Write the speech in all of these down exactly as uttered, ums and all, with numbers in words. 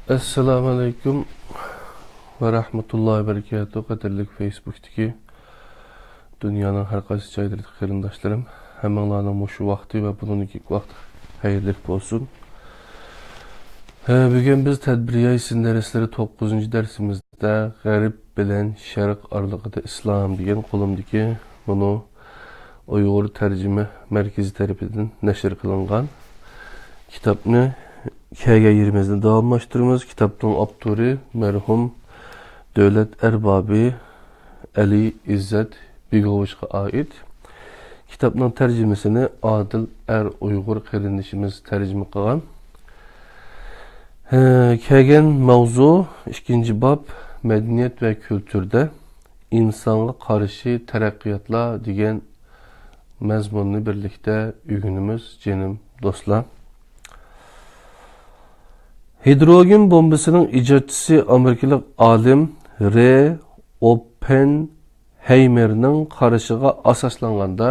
ئەسسالامۇئەلەيكۇم ۋە رەھمەتۇللاھى ۋە بەرىكاتۇھ، قەدىرلىك فېيسبۇكتىكى دۇنيانىڭ ھەر قايسى جايلىرىدىكى قېرىنداشلىرىم، ھەممىڭلارنىڭ مۇشۇ ۋاقتى ۋە بۇنىڭدىن كېيىنكى ۋاقتى خەيرلىك بولسۇن. ھە، بۈگۈن بىز تەدبىر يايسىن دەرسلىرى توققۇزىنچى دەرسىمىزدە غەرب بىلەن شەرق ئارىلىقىدا ئىسلام دېگەن قولۇمدىكى مۇنۇ ئۇيغۇر تەرجىمە مەركىزى تەرىپىدىن نەشر قىلىنغان كىتابنى كەلگەن يېرىمىزدىن داۋاملاشتۇرىمىز. كىتابنىڭ ئاپتورى مەرھۇم دۆلەت ئەربابى ئەلى ئىززەت بېگوۋىچقا ئائىت. كىتابنىڭ تەرجىمىسىنى ئادىل ئەر ئۇيغۇر قېرىندىشىمىز تەرجىمە قىلغان. ھە، كەلگەن ماۋزۇ، ئىككىنچى باب، مەدەنىيەت ۋە كۈلتۈردە ئىنسانغا قارشى تەرەققىياتلار دېگەن مەزمۇننى بىرلىكتە ئۆگىنىمىز، جېنىم دوستلار. ھىدروگېن بومبىسىنىڭ ئىجادچىسى ئامېرىكىلىق ئالىم رې ئوپپېنھەيمېرنىڭ قارىشىغا ئاساسلانغاندا،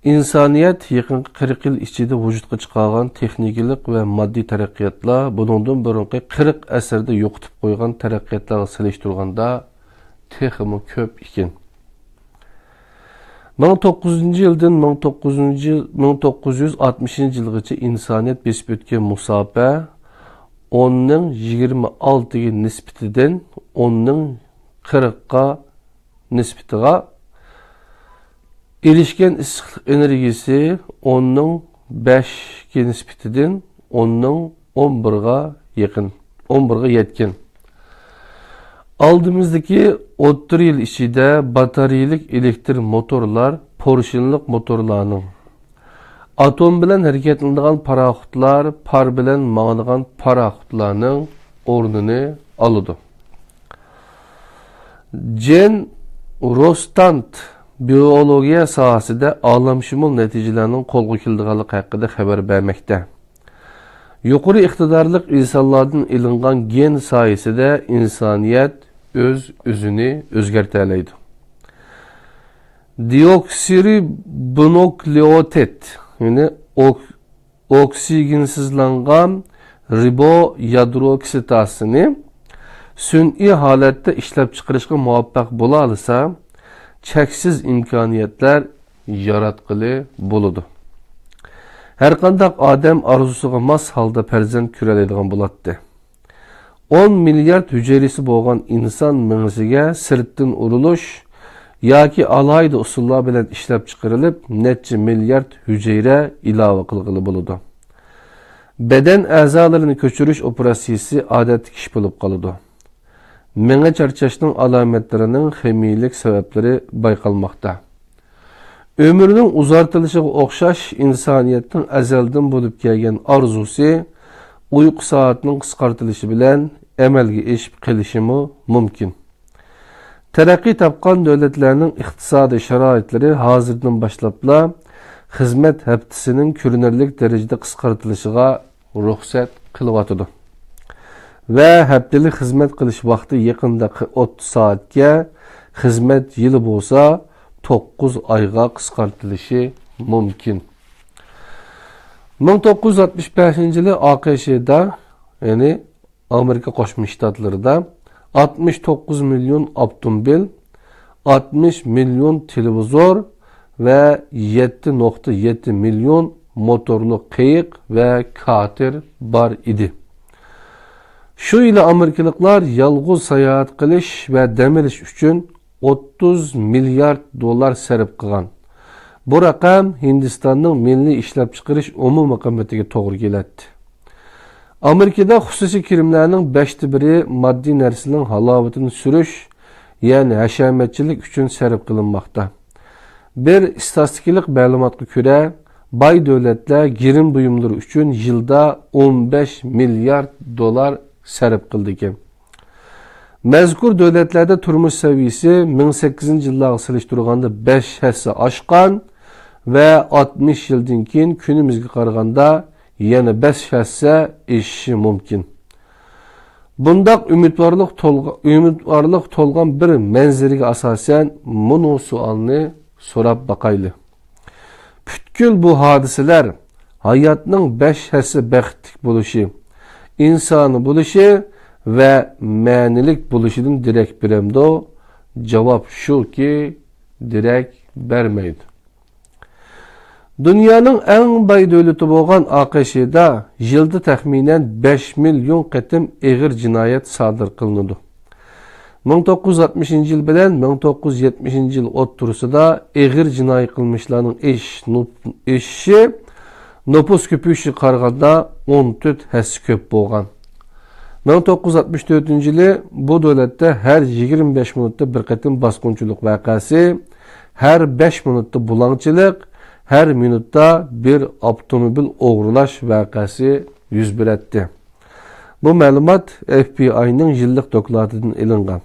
ئىنسانىيەت يېقىنقى قىرىق يىل ئىچىدە ۋۇجۇدقا چىقارغان تېخنىكىلىق ۋە ماددىي تەرەققىياتلار بۇنىڭدىن بۇرۇنقى قىرىق ئەسىردە يوقىتىپ قويغان تەرەققىياتلارغا سېلىشتۇرغاندا تېخىمۇ كۆپ ئىكەن. مىڭ توققۇز يۈزىنچى يىلدىن مىڭ توققۇز يۈز، مىڭ توققۇز يۈز ئاتمىشىنچى يىلغىچە ئىنسانىيەت بېسىپ ئۆتكەن مۇساپە ئوننىڭ يىگىرمە ئالتىگە نىسبىتىدىن ئوننىڭ قىرىققا نىسبىتىغا، ئېرىشكەن ئىسسىقلىق ئېنېرگىيىسى ئوننىڭ بەشكە نىسبىتىدىن ئوننىڭ ئون بىرغا يېقىن، ئون بىرغا يەتكەن. ئالدىمىزدىكى ئوتتۇرا يىل ئىچىدە باتارېيىلىك ئېلېكتر موتورلار پورشىنلىق موتورلارنىڭ، ئاتوم بىلەن ھەرىكەتلىنىدىغان پاراخوتلار پار بىلەن ماڭىدىغان پاراخوتلارنىڭ ئورنىنى ئالىدۇ. جېن روستانت بىئولوگىيە ساھەسىدە ئالەمشۇمۇل نەتىجىلەرنىڭ قولغا كېلىدىغانلىقى ھەققىدە خەۋەر بەرمەكتە. يۇقىرى ئىقتىدارلىق ئىنسانلاردىن ئېلىنغان گېن سايىسىدە ئىنسانىيەت ئۆز-ئۆزىنى ئۆزگەرتەلەيدۇ. دېئوكسىرىبونۇكلېئوتىد، يەنى ئوك-، ئوكسىگېنسىزلانغان رىبو يادرو كىسلىتاسىنى سۈنئىي ھالەتتە ئىشلەپچىقىرىشقا مۇۋەپپەق بولالىسا، چەكسىز ئىمكانىيەتلەر ياراتقىلى بولىدۇ. ھەرقانداق ئادەم ئارزۇسىغا ماس ھالدا پەرزەنت كۆرەلەيدىغان بولاتتى. ئون مىليارد ھۈجەيرىسى بولغان ئىنسان مېڭىسىگە سىرتتىن ئۇرۇلۇش ياكى ئالاھىدە ئۇسۇللار بىلەن ئىشلەپچىقىرىلىپ، نەچچە مىليارد ھۈجەيرە ئىلاۋە قىلغىلى بولىدۇ. بەدەن ئەزالىرىنى كۆچۈرۈش ئوپېراتسىيىسى ئادەتتىكى ئىش بولۇپ قالىدۇ. مېڭە چارچاشنىڭ ئالامەتلىرىنىڭ خىمىيىلىك سەۋەبلىرى بايقالماقتا. ئۆمۈرنىڭ ئۇزارتىلىشىغا ئوخشاش ئىنسانىيەتنىڭ ئەزەلدىن بولۇپ كەلگەن ئارزۇسى ئۇيقۇ سائىتىنىڭ قىسقارتىلىشى بىلەن ئەمەلگە ئېشىپ قېلىشىمۇ مۇمكىن. تەرەققىي تاپقان دۆلەتلەرنىڭ ئىقتىسادىي شارائىتلىرى ھازىردىن باشلاپلا خىزمەت ھەپتىسىنىڭ كۆرۈنەرلىك دەرىجىدە قىسقارتىلىشىغا رۇخسەت قىلىۋاتىدۇ ۋە ھەپتىلىك خىزمەت قىلىش ۋاقتى يېقىندا ئوتتۇز سائەتكە، خىزمەت يىلى بولسا توققۇز ئايغا قىسقارتىلىشى مۇمكىن. مىڭ توققۇز يۈز ئاتمىش بەشىنچى يىلى ئاقشدا، يەنى ئامېرىكا قوشما شتاتلىرىدا ئاتمىش توققۇز مىليون ئاپتوموبىل، ئاتمىش مىليون تېلېۋىزور ۋە يەتتە نۇقتا يەتتە مىليون موتورلۇق قېيىق ۋە كاتېر بار ئىدى. شۇ يىلى ئامېرىكىلىقلار يالغۇز ساياھەت قىلىش ۋە دەم ئېلىش ئۈچۈن ئوتتۇز مىليارد دوللار سەرپ قىلغان. بۇ رەقەم ھىندىستاننىڭ مىللىي ئىشلەپچىقىرىش ئومۇمىي قىممىتىگە توغرا كېلەتتى. ئامېرىكىدا خۇسۇسىي كىرىملەرنىڭ بەشتە بىرى ماددىي نەرسىنىڭ ھالاۋىتىنى سۈرۈش، يەنى ھەشەمەتچىلىك ئۈچۈن سەرپ قىلىنماقتا. بىر ئىستاتىستىكىلىق مەلۇماتقا كۆرە، باي دۆلەتلەر گىرىم بۇيۇملىرى ئۈچۈن يىلدا ئون بەش مىليارد دوللار سەرپ قىلىدىكەن. مەزكۇر دۆلەتلەردە تۇرمۇش سەۋىيىسى مىڭ سەككىزىنچى يىللارغا سېلىشتۇرغاندا بەش ھەسسە ئاشقان ۋە ئاتمىش يىلدىن كېيىن كۈنىمىزگە قارىغاندا يەنە بەش ھەسسە ئېشىشى مۇمكىن. بۇنداق ئۈمىدۋارلىق تولغا-، ئۈمىدۋارلىق تولغان بىر مەنزىرىگە ئاساسەن مۇنۇ سوئالنى سوراپ باقايلى. پۈتكۈل بۇ ھادىسىلەر ھاياتنىڭ بەش ھەسسە بەختلىك بولۇشى، ئىنسانىي بولۇشى ۋە مەنىلىك بولۇشىدىن دېرەك بېرەمدۇ؟ جاۋاب شۇكى، دېرەك بەرمەيدۇ. دۇنيانىڭ ئەڭ باي دۆلىتى بولغان ئاقشدا يىلدا تەخمىنەن بەش مىليون قېتىم ئېغىر جىنايەت سادىر قىلىنىدۇ. مىڭ توققۇز يۈز ئاتمىشىنچى يىل بىلەن مىڭ توققۇز يۈز يەتمىشىنچى يىل ئوتتۇرىسىدا ئېغىر جىنايى قىلمىشلارنىڭ ئېشىش نوپ-، ئېشىشى نوپۇس كۆپىيىشىگە قارىغاندا ئون تۆت ھەسسە كۆپ بولغان. مىڭ توققۇز يۈز ئاتمىش تۆتىنچى يىلى بۇ دۆلەتتە ھەر يىگىرمە بەش مىنۇتتا بىر قېتىم باسقۇنچىلىق ۋەقەسى، ھەر بەش مىنۇتتا بۇلاڭچىلىق، ھەر مىنۇتتا بىر ئاپتوموبىل ئوغرىلاش ۋەقەسى يۈز بېرەتتى. بۇ مەلۇمات ئېف بى ئاينىڭ يىللىق دوكلاتىدىن ئېلىنغان.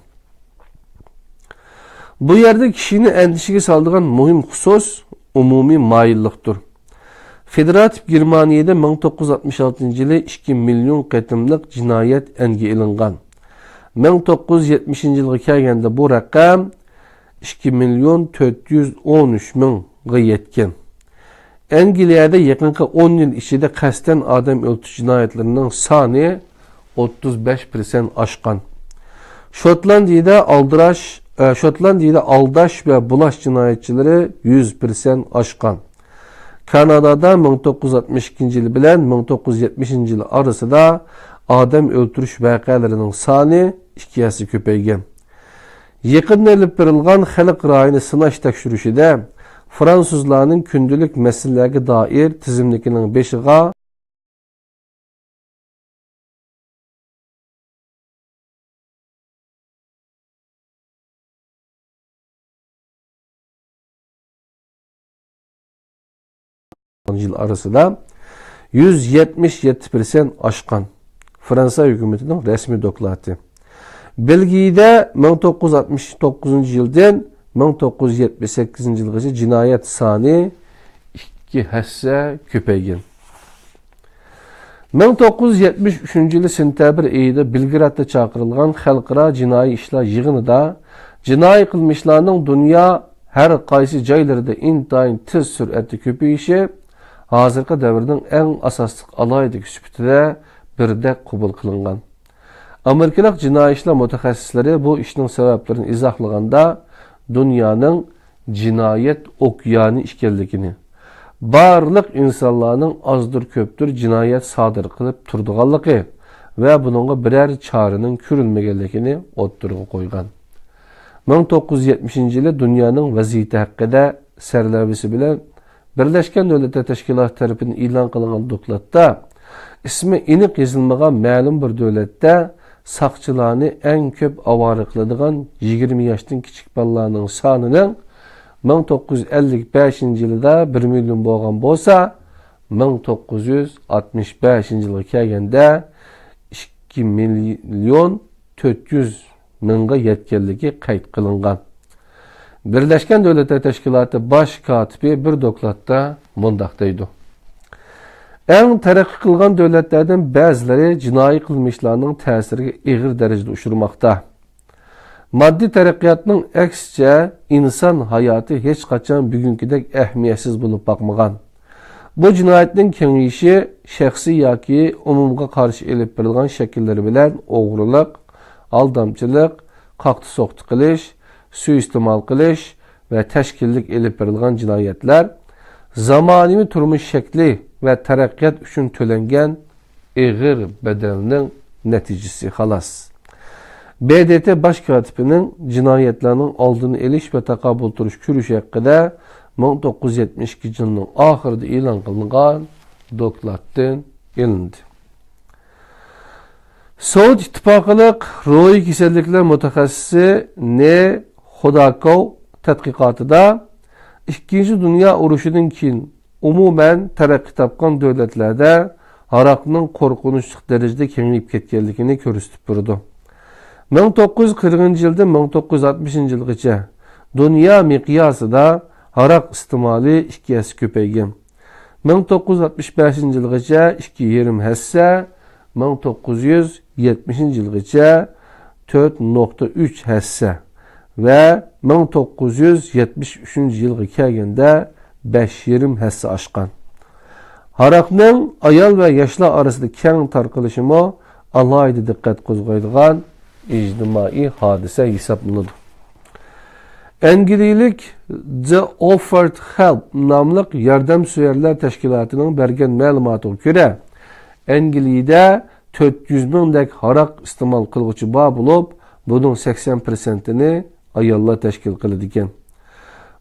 بۇ يەردە كىشىنى ئەندىشىگە سالىدىغان مۇھىم خۇسۇس ئومۇمىي مايىللىقتۇر. فېدېراتىپ گېرمانىيەدە مىڭ توققۇز يۈز ئاتمىش ئالتىنچى يىلى ئىككى مىليون قېتىملىق جىنايەت ئەنگە ئېلىنغان. مىڭ توققۇز يۈز يەتمىشىنچى يىلغا كەلگەندە بۇ رەقەم ئىككى مىليون تۆت يۈز ئون ئۈچ مىڭغا يەتكەن. ئەنگلىيەدە يېقىنقى ئون يىل ئىچىدە قەستەن ئادەم ئۆلتۈرۈش جىنايەتلىرىنىڭ سانى ئوتتۇز بەش پىرسەنت ئاشقان. شوتلاندىيەدە ئالدىراش، ئە، شوتلاندىيەدە ئالداش ۋە بۇلاش جىنايەتچىلىرى يۈز پىرسەنت ئاشقان. كانادادا مىڭ توققۇز يۈز ئاتمىش ئىككىنچى يىل بىلەن مىڭ توققۇز يۈز يەتمىشىنچى يىل ئارىسىدا ئادەم ئۆلتۈرۈش ۋەقەلىرىنىڭ سانى ئىككى ھەسسە كۆپەيگەن. يېقىندا ئېلىپ بېرىلغان خەلق رايىنى سىناش تەكشۈرۈشىدە فرانسۇزلارنىڭ كۈندىلىك مەسىلىلەرگە دائىر تىزىملىكىنىڭ بېشىغا يىل ئارىسىدا يۈز يەتمىش يەتتە پىرسەنت ئاشقان. فرانسىيە ھۆكۈمىتىنىڭ رەسمىي دوكلاتى. بېلگىيەدە مىڭ توققۇز يۈز ئاتمىش توققۇزىنچى يىلدىن مىڭ توققۇز يۈز يەتمىش سەككىزىنچى يىلغىچە جىنايەت سانى ئىككى ھەسسە كۆپەيگەن. مىڭ توققۇز يۈز يەتمىش ئۈچىنچى يىلى سېنتەبىر ئېيىدا بېلگرادتا چاقىرىلغان خەلقئارا جىنايى ئىشلار يىغىنىدا جىنايى قىلمىشلارنىڭ دۇنيا ھەر قايسى جايلىرىدا ئىنتايىن تېز سۈرئەتتە كۆپىيىشى ھازىرقى دەۋرنىڭ ئەڭ ئاساسلىق ئالاھىدىلىكى سۈپىتىدە بىردەك قوبۇل قىلىنغان. ئامېرىكىلىق جىنايى ئىشلار مۇتەخەسسىسلىرى بۇ ئىشنىڭ سەۋەبلىرىنى ئىزاھلىغاندا، دۇنيانىڭ جىنايەت ئوكيانى ئىكەنلىكىنى، بارلىق ئىنسانلارنىڭ ئازدۇر كۆپتۇر جىنايەت سادىر قىلىپ تۇرىدىغانلىقى ۋە بۇنىڭغا بىرەر چارىنىڭ كۆرۈلمىگەنلىكىنى ئوتتۇرىغا قويغان. مىڭ توققۇز يۈز يەتمىشىنچى يىلى دۇنيانىڭ ۋەزىيىتى ھەققىدە سەرلەۋھىسى بىلەن بىرلەشكەن دۆلەتلەر تەشكىلاتى تەرىپىدىن ئېلان قىلىنغان دوكلاتتا ئىسمى ئېنىق يېزىلمىغان مەلۇم بىر دۆلەتتە ساقچىلارنى ئەڭ كۆپ ئاۋارە قىلىدىغان يىگىرمە ياشتىن كىچىك بالىلارنىڭ سانىنىڭ مىڭ توققۇز يۈز ئەللىك بەشىنچى يىلىدا بىر مىليون بولغان بولسا، مىڭ توققۇز يۈز ئاتمىش بەشىنچى يىلغا كەلگەندە ئىككى مىليون تۆت يۈز مىڭغا يەتكەنلىكى قەيت قىلىنغان. بىرلەشكەن دۆلەتلەر تەشكىلاتى باش كاتىپى بىر دوكلاتتا مۇنداق دەيدۇ: ئەڭ تەرەققىي قىلغان دۆلەتلەردىن بەزىلىرى جىنايى قىلمىشلارنىڭ تەسىرىگە ئېغىر دەرىجىدە ئۇچرىماقتا. ماددىي تەرەققىياتنىڭ ئەكسىچە، ئىنسان ھاياتى ھېچقاچان بۈگۈنكىدەك ئەھمىيەتسىز بولۇپ باقمىغان. بۇ جىنايەتنىڭ كېڭىيىشى شەخسىي ياكى ئومۇمغا قارشى ئېلىپ بېرىلغان شەكىللىرى بىلەن ئوغرىلىق، ئالدامچىلىق، قاقتى-سوقتى قىلىش، سۇيىئىستېمال قىلىش ۋە تەشكىللىك ئېلىپ بېرىلغان جىنايەتلەر زامانىۋى تۇرمۇش شەكلى ۋە تەرەققىيات ئۈچۈن تۆلەنگەن ئېغىر بەدەلنىڭ نەتىجىسى، خالاس. ب د ت باش كاتىپىنىڭ جىنايەتلەرنىڭ ئالدىنى ئېلىش ۋە تاقابىل تۇرۇش كۈرىشى ھەققىدە مىڭ توققۇز يۈز يەتمىش ئىككىنچى يىلنىڭ ئاخىرىدا ئېلان قىلىنغان دوكلاتتىن ئېلىندى. سوۋېت ئىتتىپاقىلىق روھىي كېسەللىكلەر مۇتەخەسسىسى نې خوداكوۋ تەتقىقاتىدا ئىككىنچى دۇنيا ئۇرۇشىدىن كېيىن ئومۇمەن تەرەققىي تاپقان دۆلەتلەردە ھاراقنىڭ قورقۇنچلۇق دەرىجىدە كېڭىيىپ كەتكەنلىكىنى كۆرسىتىپ بېرىدۇ. مىڭ توققۇز يۈز قىرىقىنچى يىلدىن مىڭ توققۇز يۈز ئاتمىشىنچى يىلغىچە دۇنيا مىقياسىدا ھاراق ئىستېمالى ئىككى ھەسسە كۆپەيگەن. مىڭ توققۇز يۈز ئاتمىش بەشىنچى يىلغىچە ئىككى يېرىم ھەسسە، مىڭ توققۇز يۈز يەتمىشىنچى يىلغىچە تۆت نۇقتا ئۈچ ھەسسە ۋە مىڭ توققۇز يۈز يەتمىش ئۈچىنچى يىلغا كەلگەندە بەش يېرىم ھەسسە ئاشقان. ھاراقنىڭ ئايال ۋە ياشلار ئارىسىدا كەڭ تارقىلىشىمۇ ئالاھىدە دىققەت قوزغايدىغان ئىجتىمائىي ھادىسە ھېسابلىنىدۇ. ئەنگلىيىلىك The Offered Help ناملىق ياردەمسۆيەرلەر تەشكىلاتىنىڭ بەرگەن مەلۇماتىغا كۆرە، ئەنگلىيىدە تۆت يۈز مىڭدەك ھاراق ئىستېمال قىلغۇچى بار بولۇپ، بۇنىڭ سەكسەن پىرسەنتىنى ئاياللار تەشكىل قىلىدىكەن.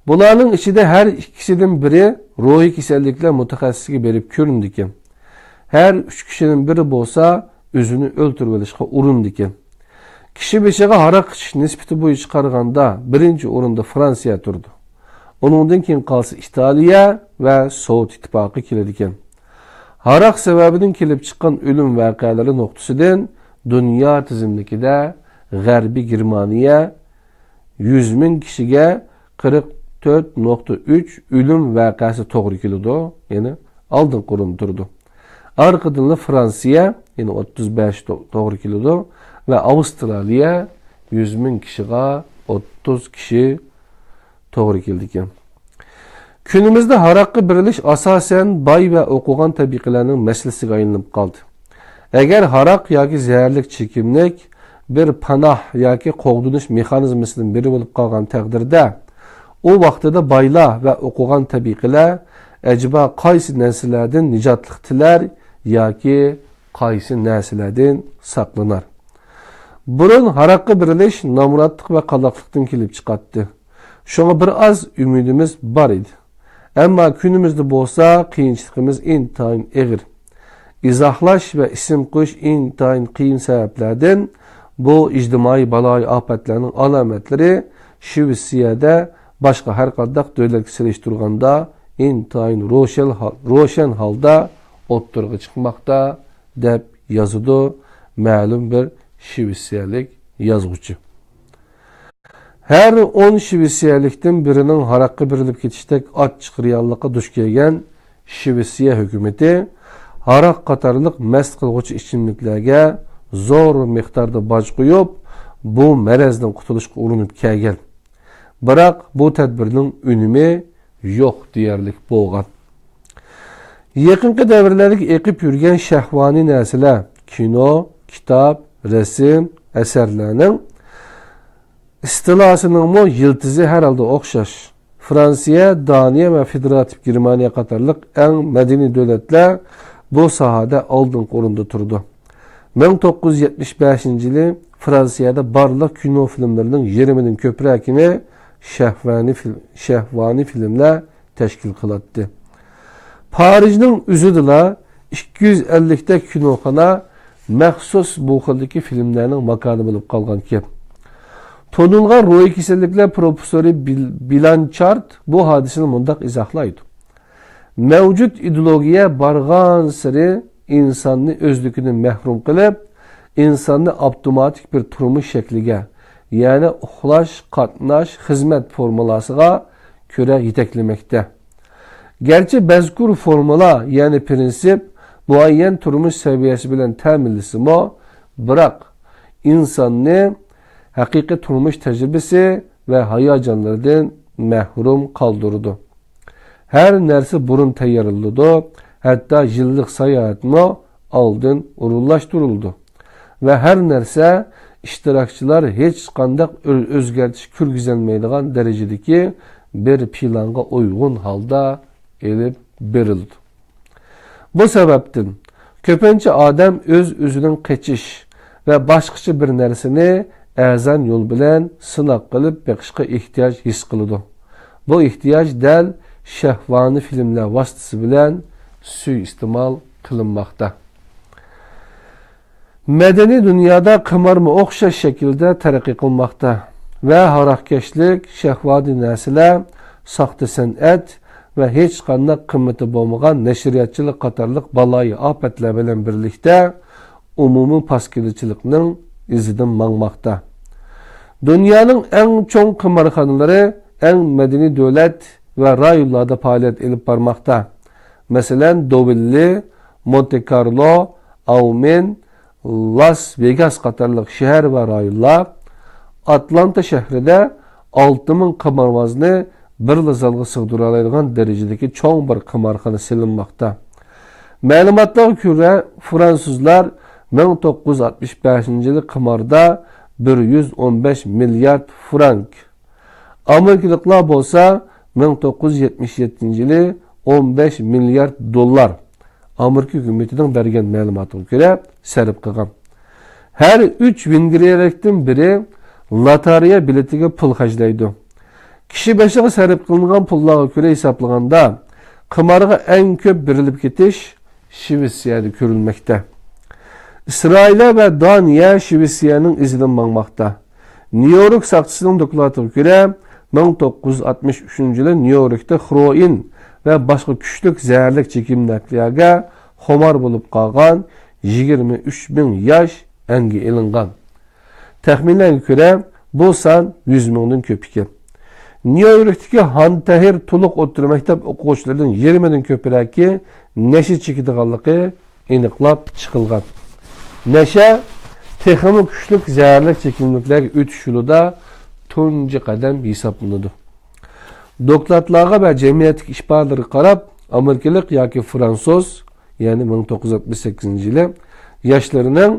بۇلارنىڭ ئىچىدە ھەر ئىككىسىدىن بىرى روھىي كېسەللىكلەر مۇتەخەسسىسىگە بېرىپ كۆرۈنىدىكەن. ھەر ئۈچ كىشىدىن بىرى بولسا ئۆزىنى ئۆلتۈرۈۋېلىشقا ئۇرۇنىدىكەن. كىشى بېشىغا ھاراق ئىچىش نىسبىتى بويىچە قارىغاندا بىرىنچى ئورۇندا فرانسىيە تۇرىدۇ. ئۇنىڭدىن كېيىن قالسا ئىتالىيە ۋە سوۋېت ئىتتىپاقى كېلىدىكەن. ھاراق سەۋەبىدىن كېلىپ چىققان ئۆلۈم ۋەقەلىرى نۇقتىسىدىن دۇنيا تىزىملىكىدە غەربىي گېرمانىيە يۈز مىڭ كىشىگە قىرىق تۆت نۇقتا ئۈچ ئۆلۈم ۋەقەسى توغرا كېلىدۇ، يەنى ئالدىنقى ئورۇندا تۇرىدۇ. ئارقىدىنلا فرانسىيە، يەنى ئوتتۇز بەش تو-، توغرا كېلىدۇ ۋە ئاۋسترالىيە يۈز مىڭ كىشىغا ئوتتۇز كىشى توغرا كېلىدىكەن. كۈنىمىزدە ھاراققا بېرىلىش ئاساسەن باي ۋە ئوقۇغان تەبىقىلەرنىڭ مەسىلىسىگە ئايلىنىپ قالدى. ئەگەر ھاراق ياكى زەھەرلىك چېكىملىك بىر پاناھ ياكى قوغدىنىش مېخانىزمىسىدىن بىرى بولۇپ قالغان تەقدىردە، ئۇ ۋاقتىدا بايلار ۋە ئوقۇغان تەبىقىلەر ئەجەبا قايسى نەرسىلەردىن نىجاتلىق تىلەر ياكى قايسى نەرسىلەردىن ساقلىنار؟ بۇرۇن ھاراققا بېرىلىش نامراتلىق ۋە قالاقلىقتىن كېلىپ چىقاتتى. شۇڭا بىر ئاز ئۈمىدىمىز بار ئىدى. ئەمما كۈنىمىزدە بولسا قىيىنچىلىقىمىز ئىنتايىن ئېغىر. ئىزاھلاش ۋە ئىسىم قويۇش ئىنتايىن قىيىن سەۋەبلەردىن بۇ ئىجتىمائىي بالايىئاپەتلەرنىڭ ئالامەتلىرى شىۋېتسىيەدە باشقا ھەر قانداق دۆلەتكە سېلىشتۇرغاندا ئىنتايىن روشەن ھال-، روشەن ھالدا ئوتتۇرىغا چىقماقتا، دەپ يازىدۇ مەلۇم بىر شىۋېتسىيەلىك يازغۇچى. ھەر ئون شىۋېتسىيەلىكتىن بىرىنىڭ ھاراققا بېرىلىپ كېتىشتەك ئاچچىق رېئاللىققا دۇچ كەلگەن شىۋېتسىيە ھۆكۈمىتى ھاراق قاتارلىق مەست قىلغۇچى ئىچىملىكلەرگە زور مىقداردا باج قويۇپ، بۇ مەرەزدىن قۇتۇلۇشقا ئۇرۇنۇپ كەلگەن. بىراق بۇ تەدبىرنىڭ ئۈنۈمى يوق دېيەرلىك بولغان. يېقىنقى دەۋرلەردىكى ئېقىپ يۈرگەن شەھۋانىي نەرسىلەر، كىنو، كىتاب، رەسىم، ئەسەرلەرنىڭ ئىستىلاسىنىڭمۇ يىلتىزى ھەر ھالدا ئوخشاش. فرانسىيە، دانىيە ۋە فېدېراتىپ گېرمانىيە قاتارلىق ئەڭ مەدەنىي دۆلەتلەر بۇ ساھەدە ئالدىنقى ئورۇندا تۇرىدۇ. مىڭ توققۇز يۈز يەتمىش بەشىنچى يىلى فرانسىيەدە بارلىق كىنو فىلىملىرىنىڭ يېرىمىدىن كۆپرەكىنى شەھۋانىي فىل-، شەھۋانىي فىلىملەر تەشكىل قىلاتتى. پارىژنىڭ ئۆزىدىلا ئىككى يۈز ئەللىكتەك كىنوخانا مەخسۇس بۇ خىلدىكى فىلىملەرنىڭ ماكانى بولۇپ قالغانىكەن. تونۇلغان روھىي كېسەللىكلەر پروفېسسورى بىل-، بىلانچارد بۇ ھادىسىنى مۇنداق ئىزاھلايدۇ. مەۋجۇت ئىدېئولوگىيە بارغانسېرى ئىنساننى ئۆزلۈكىدىن مەھرۇم قىلىپ، ئىنساننى ئاپتوماتىك بىر تۇرمۇش شەكلىگە، يەنى ئۇخلاش، قاتناش، خىزمەت فورمۇلاسىغا كۆرە يېتەكلىمەكتە. گەرچە مەزكۇر فورمۇلا، يەنى پىرىنسىپ، مۇئەييەن تۇرمۇش سەۋىيەسى بىلەن تەمىنلىسىمۇ، بىراق ئىنساننى ھەقىقىي تۇرمۇش تەجرىبىسى ۋە ھاياجانلىرىدىن مەھرۇم قالدۇرىدۇ. ھەر نەرسە بۇرۇن تەييارلىنىدۇ، ھەتتا يىللىق ساياھەتمۇ ئالدىن ئورۇنلاشتۇرۇلىدۇ. ۋە ھەر نەرسە ئىشتىراكچىلار ھېچقانداق ئۆ-، ئۆزگەرتىش كىرگۈزەلمەيدىغان دەرىجىدىكى بىر پىلانغا ئۇيغۇن ھالدا ئېلىپ بېرىلىدۇ. بۇ سەۋەبتىن، كۆپىنچە ئادەم ئۆز-ئۆزىنىڭ قېچىش ۋە باشقىچە بىر نەرسىنى ئەرزان يول بىلەن سىناق قىلىپ بېقىشقا ئېھتىياج ھېس قىلىدۇ. بۇ ئېھتىياج دەل شەھۋانىي فىلىملەر ۋاسىتىسى بىلەن سۇيىئىستېمال قىلىنماقتا. مەدەنىي دۇنيادا قىمارمۇ ئوخشاش شەكىلدە تەرەققىي قىلماقتا ۋە ھاراقكەشلىك، شەھۋانىي نەرسىلەر، ساختا سەنئەت ۋە ھېچقانداق قىممىتى بولمىغان نەشرىياتچىلىق قاتارلىق بالايىئاپەتلەر بىلەن بىرلىكتە ئومۇمىي پاسكىنىچىلىقنىڭ ئىزىدىن ماڭماقتا. دۇنيانىڭ ئەڭ چوڭ قىمارخانىلىرى ئەڭ مەدەنىي دۆلەت ۋە رايونلاردا پائالىيەت ئېلىپ بارماقتا. مەسىلەن، دوۋىللى، مونتى كارلو، ئاۋمېن، لاس ۋېگاس قاتارلىق شەھەر ۋە رايونلار، ئاتلانتا شەھىرىدە ئالتە مىڭ قىمارۋازنى بىرلا زالغا سىغدۇرالايدىغان دەرىجىدىكى چوڭ بىر قىمارخانا سېلىنماقتا. مەلۇماتلارغا كۆرە، فرانسۇزلار مىڭ توققۇز يۈز ئاتمىش بەشىنچى يىلى قىماردا بىر يۈز ئون بەش مىليارد فرانك. ئامېرىكىلىقلار بولسا مىڭ توققۇز يۈز يەتمىش يەتتىنچى يىلى ئون بەش مىليارد دوللار، ئامېرىكا ھۆكۈمىتىنىڭ بەرگەن مەلۇماتىغا كۆرە، سەرپ قىلغان. ھەر ئۈچ ۋېنگرىيەلىكتىن بىرى لاتارىيە بېلىتىگە پۇل خەجلەيدۇ. كىشى بېشىغا سەرپ قىلىنغان پۇللارغا كۆرە ھېسابلىغاندا، قىمارغا ئەڭ كۆپ بېرىلىپ كېتىش شىۋېتسىيەدە كۆرۈلمەكتە. ئىسرائىلىيە ۋە دانىيە شىۋېتسىيەنىڭ ئىزىدىن ماڭماقتا. نيۇ يورك ساقچىسىنىڭ دوكلاتىغا كۆرە، مىڭ توققۇز يۈز ئاتمىش ئۈچىنچى يىلى نيۇ يوركتا خروئىن ۋە باشقا كۈچلۈك زەھەرلىك چېكىملىكلەرگە خۇمار بولۇپ قالغان يىگىرمە ئۈچ مىڭ ياش ئەنگە ئېلىنغان. تەخمىنلەرگە كۆرە، بۇ سان يۈز مىڭدىن كۆپ ئىكەن. نيۇ يوركتىكى ھانتەھىر تولۇق ئوتتۇرا مەكتەپ ئوقۇغۇچىلىرىنىڭ يېرىمىدىن كۆپرەكى نەشە چېكىدىغانلىقى ئېنىقلاپ چىقىلغان. نەشە تېخىمۇ كۈچلۈك زەھەرلىك چېكىملىكلەرگە ئۆتۈش يولىدا تۇنجى قەدەم ھېسابلىنىدۇ. دوكلاتلارغا ۋە جەمئىيەتتىكى ئىپادىلەرگە قاراپ، ئامېرىكىلىق ياكى فرانسۇز، يەنى مىڭ توققۇز يۈز ئاتمىش سەككىزىنچى يىلى ياشلىرىنىڭ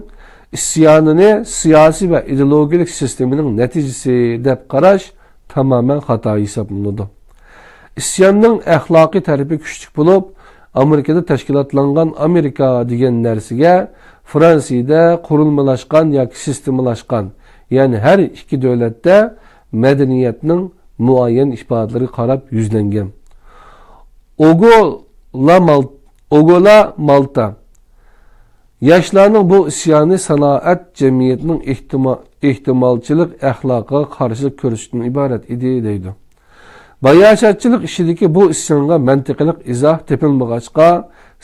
ئىسيانىنى سىياسىي ۋە ئىدېئولوگىيەلىك سىستېمىنىڭ نەتىجىسى دەپ قاراش تامامەن خاتا ھېسابلىنىدۇ. ئىسياننىڭ ئەخلاقىي تەرىپى كۈچلۈك بولۇپ، ئامېرىكىدا تەشكىلاتلانغان ئامېرىكا دېگەن نەرسىگە فرانسىيىدە قۇرۇلمىلاشقان ياكى سىستېمىلاشقان، يەنى ھەر ئىككى دۆلەتتە مەدەنىيەتنىڭ مۇئەييەن ئىپادىلىرىگە قاراپ يۈزلەنگەن. ئوگولا مال-، ئوگولا مالتا. ياشلارنىڭ بۇ ئىسيانى سانائەت جەمئىيەتنىڭ ئېھتىما-، ئېھتىمالچىلىق ئەخلاقىغا قارشىلىق كۆرسىتىشتىن ئىبارەت ئىدى، دەيدۇ. باياشاتچىلىق ئىشىدىكى بۇ ئىسيانغا مەنتىقىلىق ئىزاھ تېپىلمىغاچقا،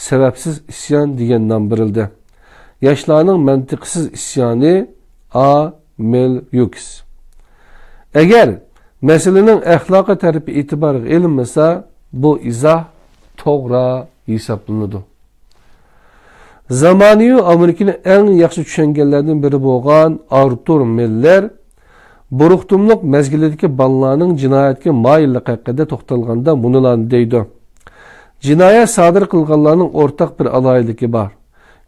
سەۋەبسىز ئىسيان دېگەن نام بېرىلدى. ياشلارنىڭ مەنتىقسىز ئىسيانى، ئا مېل يۇكس. ئەگەر مەسىلىنىڭ ئەخلاقىي تەرىپى ئېتىبارغا ئېلىنمىسا، بۇ ئىزاھ توغرا ھېسابلىنىدۇ. زامانىۋى ئامېرىكىنى ئەڭ ياخشى چۈشەنگەنلەردىن بىرى بولغان ئارتۇر مىللېر بۇرۇقتۇملۇق مەزگىلىدىكى بالىلارنىڭ جىنايەتكە مايىللىقى ھەققىدە توختالغاندا مۇنۇلارنى دەيدۇ: جىنايەت سادىر قىلغانلارنىڭ ئورتاق بىر ئالاھىدىلىكى بار.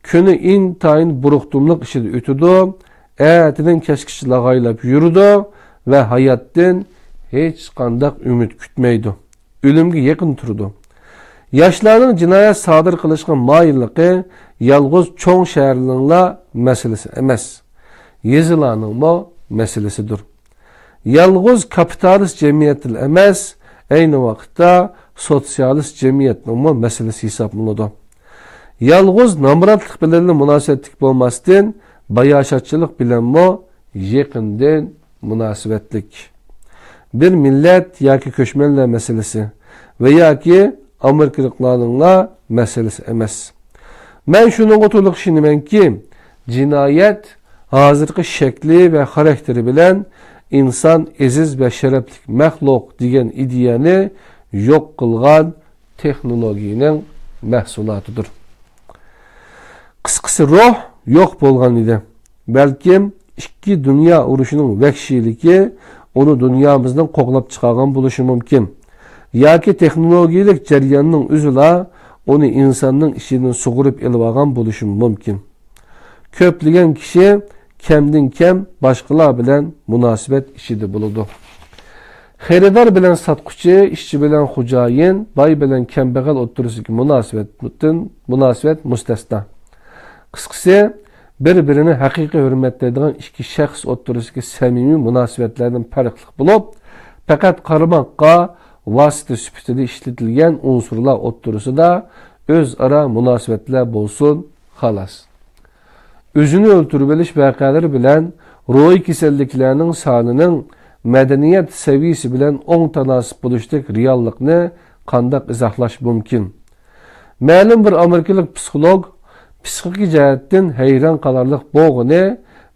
كۈنى ئىنتايىن بۇرۇقتۇملۇق ئىچىدە ئۆتىدۇ، ئەتىدىن كەچكىچە لاغايلاپ يۈرىدۇ ۋە ھاياتتىن ھېچقانداق ئۈمىد كۈتمەيدۇ. ئۆلۈمگە يېقىن تۇرىدۇ. ياشلارنىڭ جىنايەت سادىر قىلىشقا مايىللىقى يالغۇز چوڭ شەھەرلەرنىڭلا مەسىلىسى ئەمەس، يېزىلارنىڭمۇ مەسىلىسىدۇر. يالغۇز كاپىتالىست جەمئىيەتتىلا ئەمەس، ئەينى ۋاقىتتا سوتسىيالىست جەمئىيەتنىڭمۇ مەسىلىسى ھېسابلىنىدۇ. يالغۇز نامراتلىق بىلەنلا مۇناسىۋەتلىك بولماستىن، باياشاتچىلىق بىلەنمۇ يېقىندىن مۇناسىۋەتلىك. بىر مىللەت ياكى كۆچمەنلەر مەسىلىسى ۋە ياكى ئامېرىكىلىقلارنىڭلا مەسىلىسى ئەمەس. مەن شۇنىڭغا تولۇق ئىشىنىمەنكى، جىنايەت ھازىرقى شەكلى ۋە خاراكتېرى بىلەن ئىنسان ئەزىز ۋە شەرەپلىك مەخلۇق دېگەن ئىدىيەنى يوق قىلغان تېخنولوگىيەنىڭ مەھسۇلاتىدۇر. قىسقىسى، روھ يوق بولغان ئىدى. بەلكىم ئىككى دۇنيا ئۇرۇشىنىڭ ۋەھشىيلىكى ئۇنى دۇنيامىزدىن قوغلاپ چىقارغان بولۇشى مۇمكىن. ياكى تېخنولوگىيەلىك جەرياننىڭ ئۆزىلا ئۇنى ئىنساننىڭ ئىچىدىن سۇغۇرۇپ ئېلىۋالغان بولۇشى مۇمكىن. كۆپلىگەن كىشى كەمدىن كەم باشقىلار بىلەن مۇناسىۋەت ئىچىدە بولىدۇ. خېرىدار بىلەن ساتقۇچى، ئىشچى بىلەن خوجايىن، باي بىلەن كەمبەغەل ئوتتۇرىسىدىكى مۇناسىۋەتتىن، مۇناسىۋەت مۇستەسنا. قىسقىسى، بىر-بىرىنى ھەقىقىي ھۆرمەتلەيدىغان ئىككى شەخس ئوتتۇرىسىدىكى سەمىمىي مۇناسىۋەتلەردىن پەرقلىق بولۇپ، پەقەت قارىماققا ۋاسىتە سۈپىتىدە ئىشلىتىلگەن ئۇنسۇرلار ئوتتۇرىسىدا ئۆزئارا مۇناسىۋەتلەر بولسۇن، خالاس. ئۆزىنى ئۆلتۈرۈۋېلىش ۋەقەلىرى بىلەن روھىي كېسەللىكلەرنىڭ سانىنىڭ مەدەنىيەت سەۋىيىسى بىلەن ئوڭ تاناسىپ بولۇشتەك رېئاللىقنى قانداق ئىزاھلاش مۇمكىن؟ مەلۇم بىر ئامېرىكىلىق پسىخولوگ پسىخىكا جەھەتتىن ھەيران قالارلىق بولغىنى،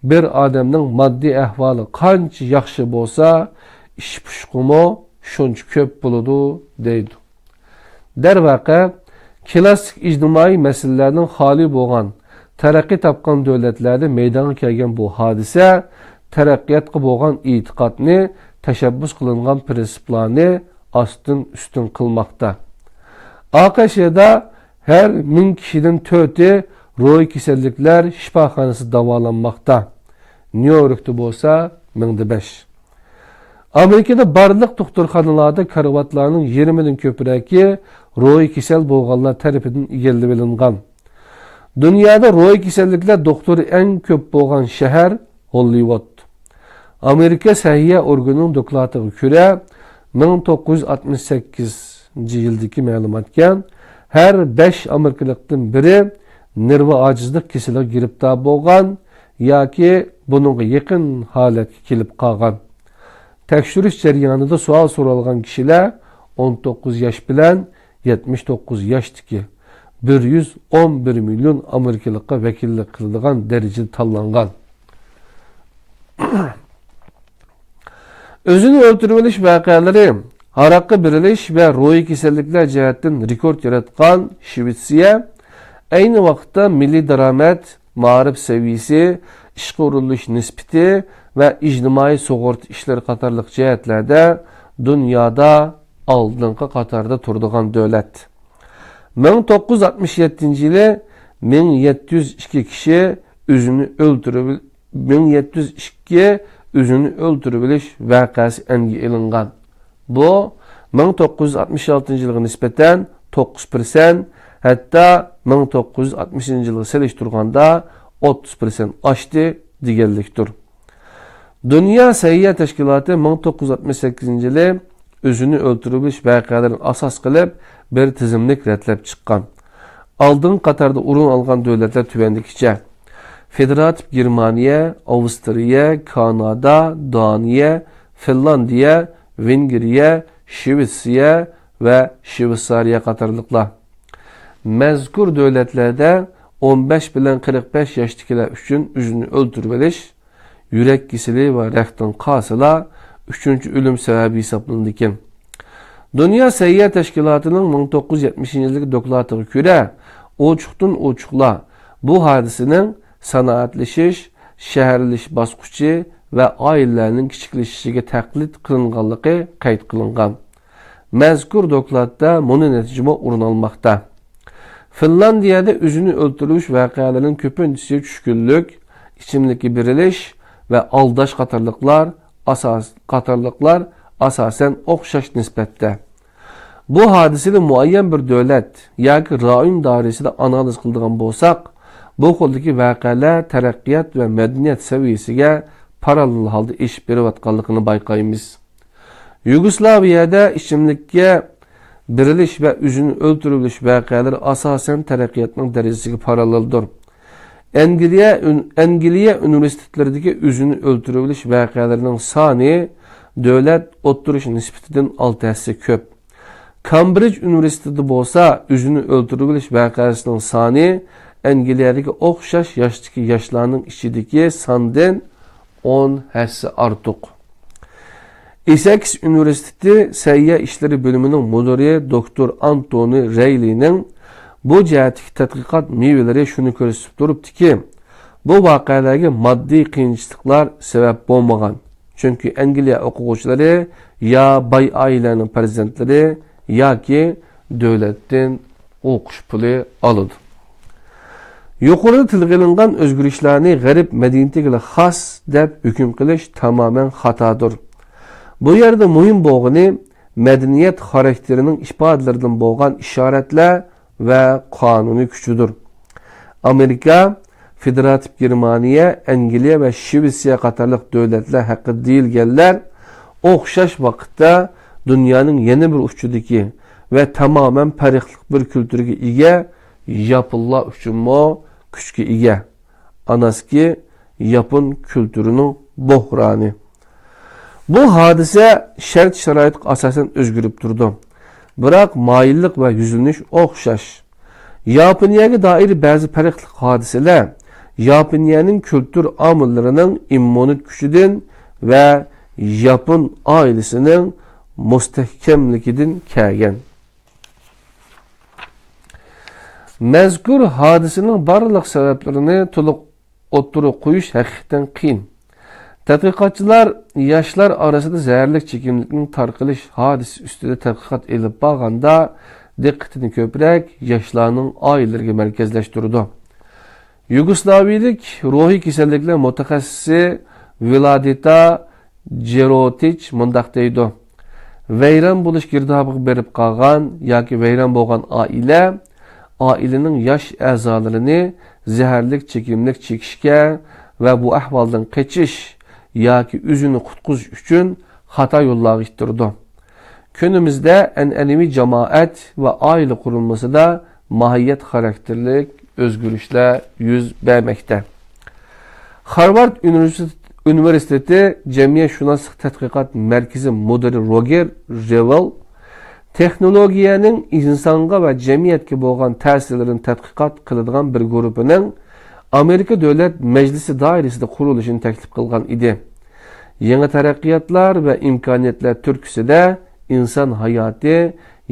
بىر ئادەمنىڭ ماددىي ئەھۋالى قانچە ياخشى بولسا، ئىش پۇشۇقىمۇ شۇنچە كۆپ بولىدۇ، دەيدۇ. دەرۋەقە، كىلاسسىك ئىجتىمائىي مەسىلىلەردىن خالىي بولغان، تەرەققىي تاپقان دۆلەتلەردە مەيدانغا كەلگەن بۇ ھادىسە تەرەققىياتقا بولغان ئېتىقادنى، تەشەببۇس قىلىنغان پىرىنسىپلارنى ئاستىن ئۈستۈن قىلماقتا. ئاقشدا ھەر مىڭ كىشىدىن تۆتى روھىي كېسەللىكلەر شىپاخانىسىدا داۋالانماقتا. نيۇ يوركتا بولسا مىڭدا بەش. ئامېرىكىدا بارلىق دوختۇرخانىلاردا كارىۋاتلارنىڭ يېرىمىدىن كۆپرەكى روھىي كېسەل بولغانلار تەرىپىدىن ئىگىلىۋېلىنغان. دۇنيادا روھىي كېسەللىكلەر دوختۇرى ئەڭ كۆپ بولغان شەھەر ھوللىۋۇد. ئامېرىكا سەھىيە ئورگىنىنىڭ دوكلاتىغا كۆرە، مىڭ توققۇز يۈز ئاتمىش سەككىزىنچى يىلدىكى مەلۇماتكەن، ھەر بەش ئامېرىكىلىقتىن بىرى نېرۋا ئاجىزلىق كېسىلىگە گىرىپتار بولغان ياكى بۇنىڭغا يېقىن ھالەتكە كېلىپ قالغان. تەكشۈرۈش جەريانىدا سوئال سورالغان كىشىلەر ئون توققۇز ياش بىلەن يەتمىش توققۇز ياشتىكى بىر يۈز ئون بىر مىليون ئامېرىكىلىققا ۋەكىللىك قىلىدىغان دەرىجىدە تاللانغان. ئۆزىنى ئۆلتۈرۈۋېلىش ۋەقەلىرى، ھاراققا بېرىلىش ۋە روھىي كېسەللىكلەر جەھەتتىن رېكورت ياراتقان شىۋېتسىيە ئەينى ۋاقىتتا مىللىي دارامەت، مائارىپ سەۋىيىسى، ئىشقا ئورۇنلىشىش نىسبىتى ۋە ئىجتىمائىي سۇغۇرتا ئىشلىرى قاتارلىق جەھەتلەردە دۇنيادا ئالدىنقى قاتاردا تۇرىدىغان دۆلەت. مىڭ توققۇز يۈز ئاتمىش يەتتىنچى يىلى مىڭ يەتتە يۈز ئىككى كىشى ئۆزىنى ئۆلتۈرۈۋېلىش، مىڭ يەتتە يۈز ئىككى ئۆزىنى ئۆلتۈرۈۋېلىش ۋەقەسى ئەنگە ئېلىنغان. بۇ مىڭ توققۇز يۈز ئاتمىش ئالتىنچى يىلغا نىسبەتەن توققۇز پىرسەنت، ھەتتا مىڭ توققۇز يۈز ئاتمىشىنچى يىلغا سېلىشتۇرغاندا ئوتتۇز پىرسەنت ئاشتى دېگەنلىكتۇر. دۇنيا سەھىيە تەشكىلاتى مىڭ توققۇز يۈز ئاتمىش سەككىزىنچى يىلى ئۆزىنى ئۆلتۈرۈۋېلىش ۋەقەلىرىنى ئاساس قىلىپ بىر تىزىملىك رەتلەپ چىققان. ئالدىنقى قاتاردا ئورۇن ئالغان دۆلەتلەر تۆۋەندىكىچە: فېدېراتىپ گېرمانىيە، ئاۋسترىيە، كانادا، دانىيە، فىنلاندىيە، ۋېنگرىيە، شىۋېتسىيە ۋە شىۋېتسارىيە قاتارلىقلار. مەزكۇر دۆلەتلەردە ئون بەش بىلەن قىرىق بەش ياشتىكىلەر ئۈچۈن ئۆزىنى ئۆلتۈرۈۋېلىش، يۈرەك كېسىلى ۋە رەختىن قالسىلا ئۈچىنچى ئۆلۈم سەۋەبى ھېسابلىنىدىكەن. دۇنيا سەھىيە تەشكىلاتىنىڭ مىڭ توققۇز يۈز يەتمىشىنچى يىلدىكى دوكلاتىغا كۆرە، ئوچۇقتىن ئوچۇقلا بۇ ھادىسىنىڭ سانائەتلىشىش، شەھەرلىشىش باسقۇچى ۋە ئائىلىلەرنىڭ كىچىكلىشىشىگە تەقلىد قىلىنغانلىقى قەيت قىلىنغان. مەزكۇر دوكلاتتا مۇنۇ نەتىجىمۇ ئورۇن ئالماقتا. فىنلاندىيەدە ئۆزىنى ئۆلتۈرۈۋېلىش ۋەقەلىرىنىڭ كۆپىنچىسى چۈشكۈنلۈك، ئىچىملىككە بېرىلىش ۋە ئالداش قاتارلىقلار ئاساس-، قاتارلىقلار ئاساسەن ئوخشاش نىسبەتتە. بۇ ھادىسىنى مۇئەييەن بىر دۆلەت ياكى رايون دائىرىسىدە ئانالىز قىلىدىغان بولساق، بۇ خىلدىكى ۋەقەلەر تەرەققىيات ۋە مەدەنىيەت سەۋىيەسىگە پاراللېل ھالدا ئېشىپ بېرىۋاتقانلىقىنى بايقايمىز. يۇگوسلاۋىيەدە ئىچىملىككە بېرىلىش ۋە ئۆزىنى ئۆلتۈرۈۋېلىش ۋەقەلىرى ئاساسەن تەرەققىياتنىڭ دەرىجىسىگە پاراللېلدۇر. ئەنگلىيە ئۈن-، ئەنگلىيە ئۇنىۋېرسىتېتلىرىدىكى ئۆزىنى ئۆلتۈرۈۋېلىش ۋەقەلىرىنىڭ سانى دۆلەت ئوتتۇرىچە نىسبىتىدىن ئالتە ھەسسە كۆپ. كامبرىج ئۇنىۋېرسىتېتىدا بولسا ئۆزىنى ئۆلتۈرۈۋېلىش ۋەقەسىنىڭ سانى ئەنگلىيەدىكى ئوخشاش ياشتىكى ياشلارنىڭ ئىچىدىكى ساندىن ئون ھەسسە ئارتۇق. ئېسەكس ئۇنىۋېرسىتېتى سەھىيە ئىشلىرى بۆلۈمىنىڭ مۇدىرى دوكتور ئانتونى رەيلىنىڭ بۇ جەھەتتىكى تەتقىقات مېۋىلىرى شۇنى كۆرسىتىپ تۇرۇپتۇكى، بۇ ۋەقەلەرگە ماددىي قىيىنچىلىقلار سەۋەب بولمىغان. چۈنكى ئەنگلىيە ئوقۇغۇچىلىرى يا باي ئائىلىلەرنىڭ پەرزەنتلىرى ياكى دۆلەتتىن ئوقۇش پۇلى ئالىدۇ. يۇقىرىدا تىلغا ئېلىنغان ئۆزگىرىشلەرنى غەرب مەدەنىيىتىگىلا خاس دەپ ھۆكۈم قىلىش تامامەن خاتادۇر. بۇ يەردە مۇھىم بولغىنى مەدەنىيەت خاراكتېرىنىڭ ئىپادىلىرىدىن بولغان ئىشارەتلەر ۋە قانۇنىي كۈچىدۇر. ئامېرىكا، فېدېراتىپ گېرمانىيە، ئەنگلىيە ۋە شىۋېتسىيە قاتارلىق دۆلەتلەر ھەققىدە دېيىلگەنلەر ئوخشاش ۋاقىتتا دۇنيانىڭ يەنە بىر ئۇچىدىكى ۋە تامامەن پەرقلىق بىر كۈلتۈرگە ئىگە ياپونلار ئۈچۈنمۇ كۈچكە ئىگە. ئاناسكى ياپون كۈلتۈرىنىڭ بوھرانى. بۇ ھادىسە شەرت-شارائىتقا ئاساسەن ئۆزگىرىپ تۇرىدۇ. بىراق مايىللىق ۋە يۈزلىنىش ئوخشاش. ياپونىيەگە دائىر بەزى پەرقلىق ھادىسىلەر ياپونىيەنىڭ كۈلتۈر ئامىللىرىنىڭ ئىممۇنىيەت كۈچىدىن ۋە ياپون ئائىلىسىنىڭ مۇستەھكەملىكىدىن كەلگەن. مەزكۇر ھادىسىنىڭ بارلىق سەۋەبلىرىنى تولۇق ئوتتۇرىغا قويۇش ھەقىقەتەن قىيىن. تەتقىقاتچىلار ياشلار ئارىسىدا زەھەرلىك چېكىملىكنىڭ تارقىلىش ھادىسىسى ئۈستىدە تەتقىقات ئېلىپ بارغاندا، دىققىتىنى كۆپرەك ياشلارنىڭ ئائىلىلىرىگە مەركەزلەشتۈرىدۇ. يۇگوسلاۋىيىلىك روھىي كېسەللىكلەر مۇتەخەسسىسى ۋىلادىتا جېروتىچ مۇنداق دەيدۇ: ۋەيران بولۇش گىردابىغا بېرىپ قالغان ياكى ۋەيران بولغان ئائىلە، ئائىلىنىڭ ياش ئەزالىرىنى زەھەرلىك چېكىملىك چېكىشكە ۋە بۇ ئەھۋالدىن قېچىش ياكى ئۆزىنى قۇتقۇزۇش ئۈچۈن خاتا يوللارغا ئىتتىرىدۇ. كۈنىمىزدە ئەنئەنىۋى جامائەت ۋە ئائىلە قۇرۇلمىسىدا ماھىيەت خاراكتېرلىك ئۆزگىرىشلەر يۈز بەرمەكتە. خارۋارد ئۇنىۋېرسىتېتى، ئۇنىۋېرسىتېتى جەمئىيەتشۇناسلىق تەتقىقات مەركىزى مۇدىرى روگېر رېۋېل تېخنولوگىيەنىڭ ئىنسانغا ۋە جەمئىيەتكە بولغان تەسىرلىرىنى تەتقىقات قىلىدىغان بىر گۇرۇپپىنىڭ ئامېرىكا دۆلەت مەجلىسى دائىرىسىدە قۇرۇلۇشىنى تەكلىپ قىلغان ئىدى. يېڭى تەرەققىياتلار ۋە ئىمكانىيەتلەر تۈرتكىسىدە ئىنسان ھاياتى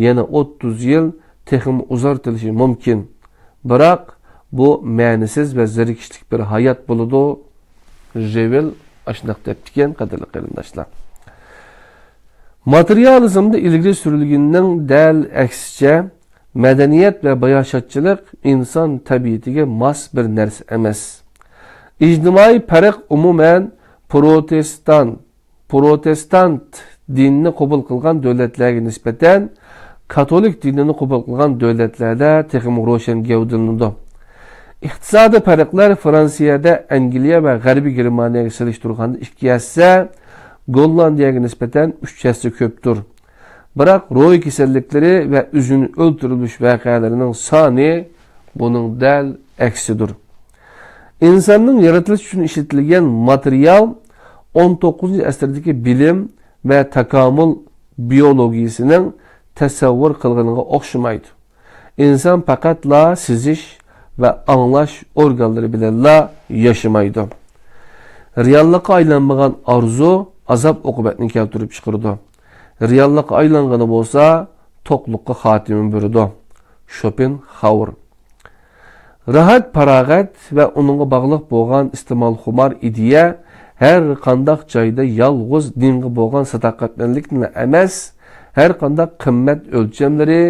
يەنە ئوتتۇز يىل تېخىمۇ ئۇزارتىلىشى مۇمكىن. بىراق، بۇ مەنىسىز ۋە زېرىكىشلىك بىر ھايات بولىدۇ. رېۋېل ئاشۇنداق دەپتىكەن، قەدىرلىك قېرىنداشلار. ماتېرىيالىزمدا ئىلگىرى سۈرۈلگىنىنىڭ دەل ئەكسىچە، مەدەنىيەت ۋە باياشاتچىلىق ئىنسان تەبىئىتىگە ماس بىر نەرسە ئەمەس. ئىجتىمائىي پەرق ئومۇمەن پروتېستانت، پروتېستانت دىنىنى قوبۇل قىلغان دۆلەتلەرگە نىسبەتەن كاتولىك دىنىنى قوبۇل قىلغان دۆلەتلەردە تېخىمۇ روشەن گەۋدىلىنىدۇ. ئىقتىسادىي پەرقلەر فرانسىيەدە ئەنگلىيە ۋە غەربىي گېرمانىيەگە سېلىشتۇرغاندا ئىككى ھەسسە، گوللاندىيەگە نىسبەتەن ئۈچ ھەسسە كۆپتۇر. بىراق روھىي كېسەللىكلىرى ۋە ئۆزىنى ئۆلتۈرۈۋېلىش ۋەقەلىرىنىڭ سانى بۇنىڭ دەل ئەكسىدۇر. ئىنساننىڭ يارىتىلىشى ئۈچۈن ئىشلىتىلگەن ماتېرىيال ئون توققۇزىنچى ئەسىردىكى بىلىم ۋە تاكامۇل بىيولوگىيىسىنىڭ تەسەۋۋۇر قىلغىنىغا ئوخشىمايدۇ. ئىنسان پەقەتلا سېزىش ۋە ئاڭلاش ئورگانلىرى بىلەنلا ياشىمايدۇ. رېئاللىققا ئايلانمىغان ئارزۇ ئازاب-ئوقۇبەتنى كەلتۈرۈپ چىقىرىدۇ. رېئاللىققا ئايلانغىنى بولسا، توقلۇققا خاتىمە بېرىدۇ. شوپېنخاۋېر. راھەت-پاراغەت ۋە ئۇنىڭغا باغلىق بولغان ئىستېمالخۇمار ئىدىيە ھەر قانداق جايدا يالغۇز دىنغا بولغان ساداقەتمەنلىكنىلا ئەمەس، ھەر قانداق قىممەت ئۆلچەملىرى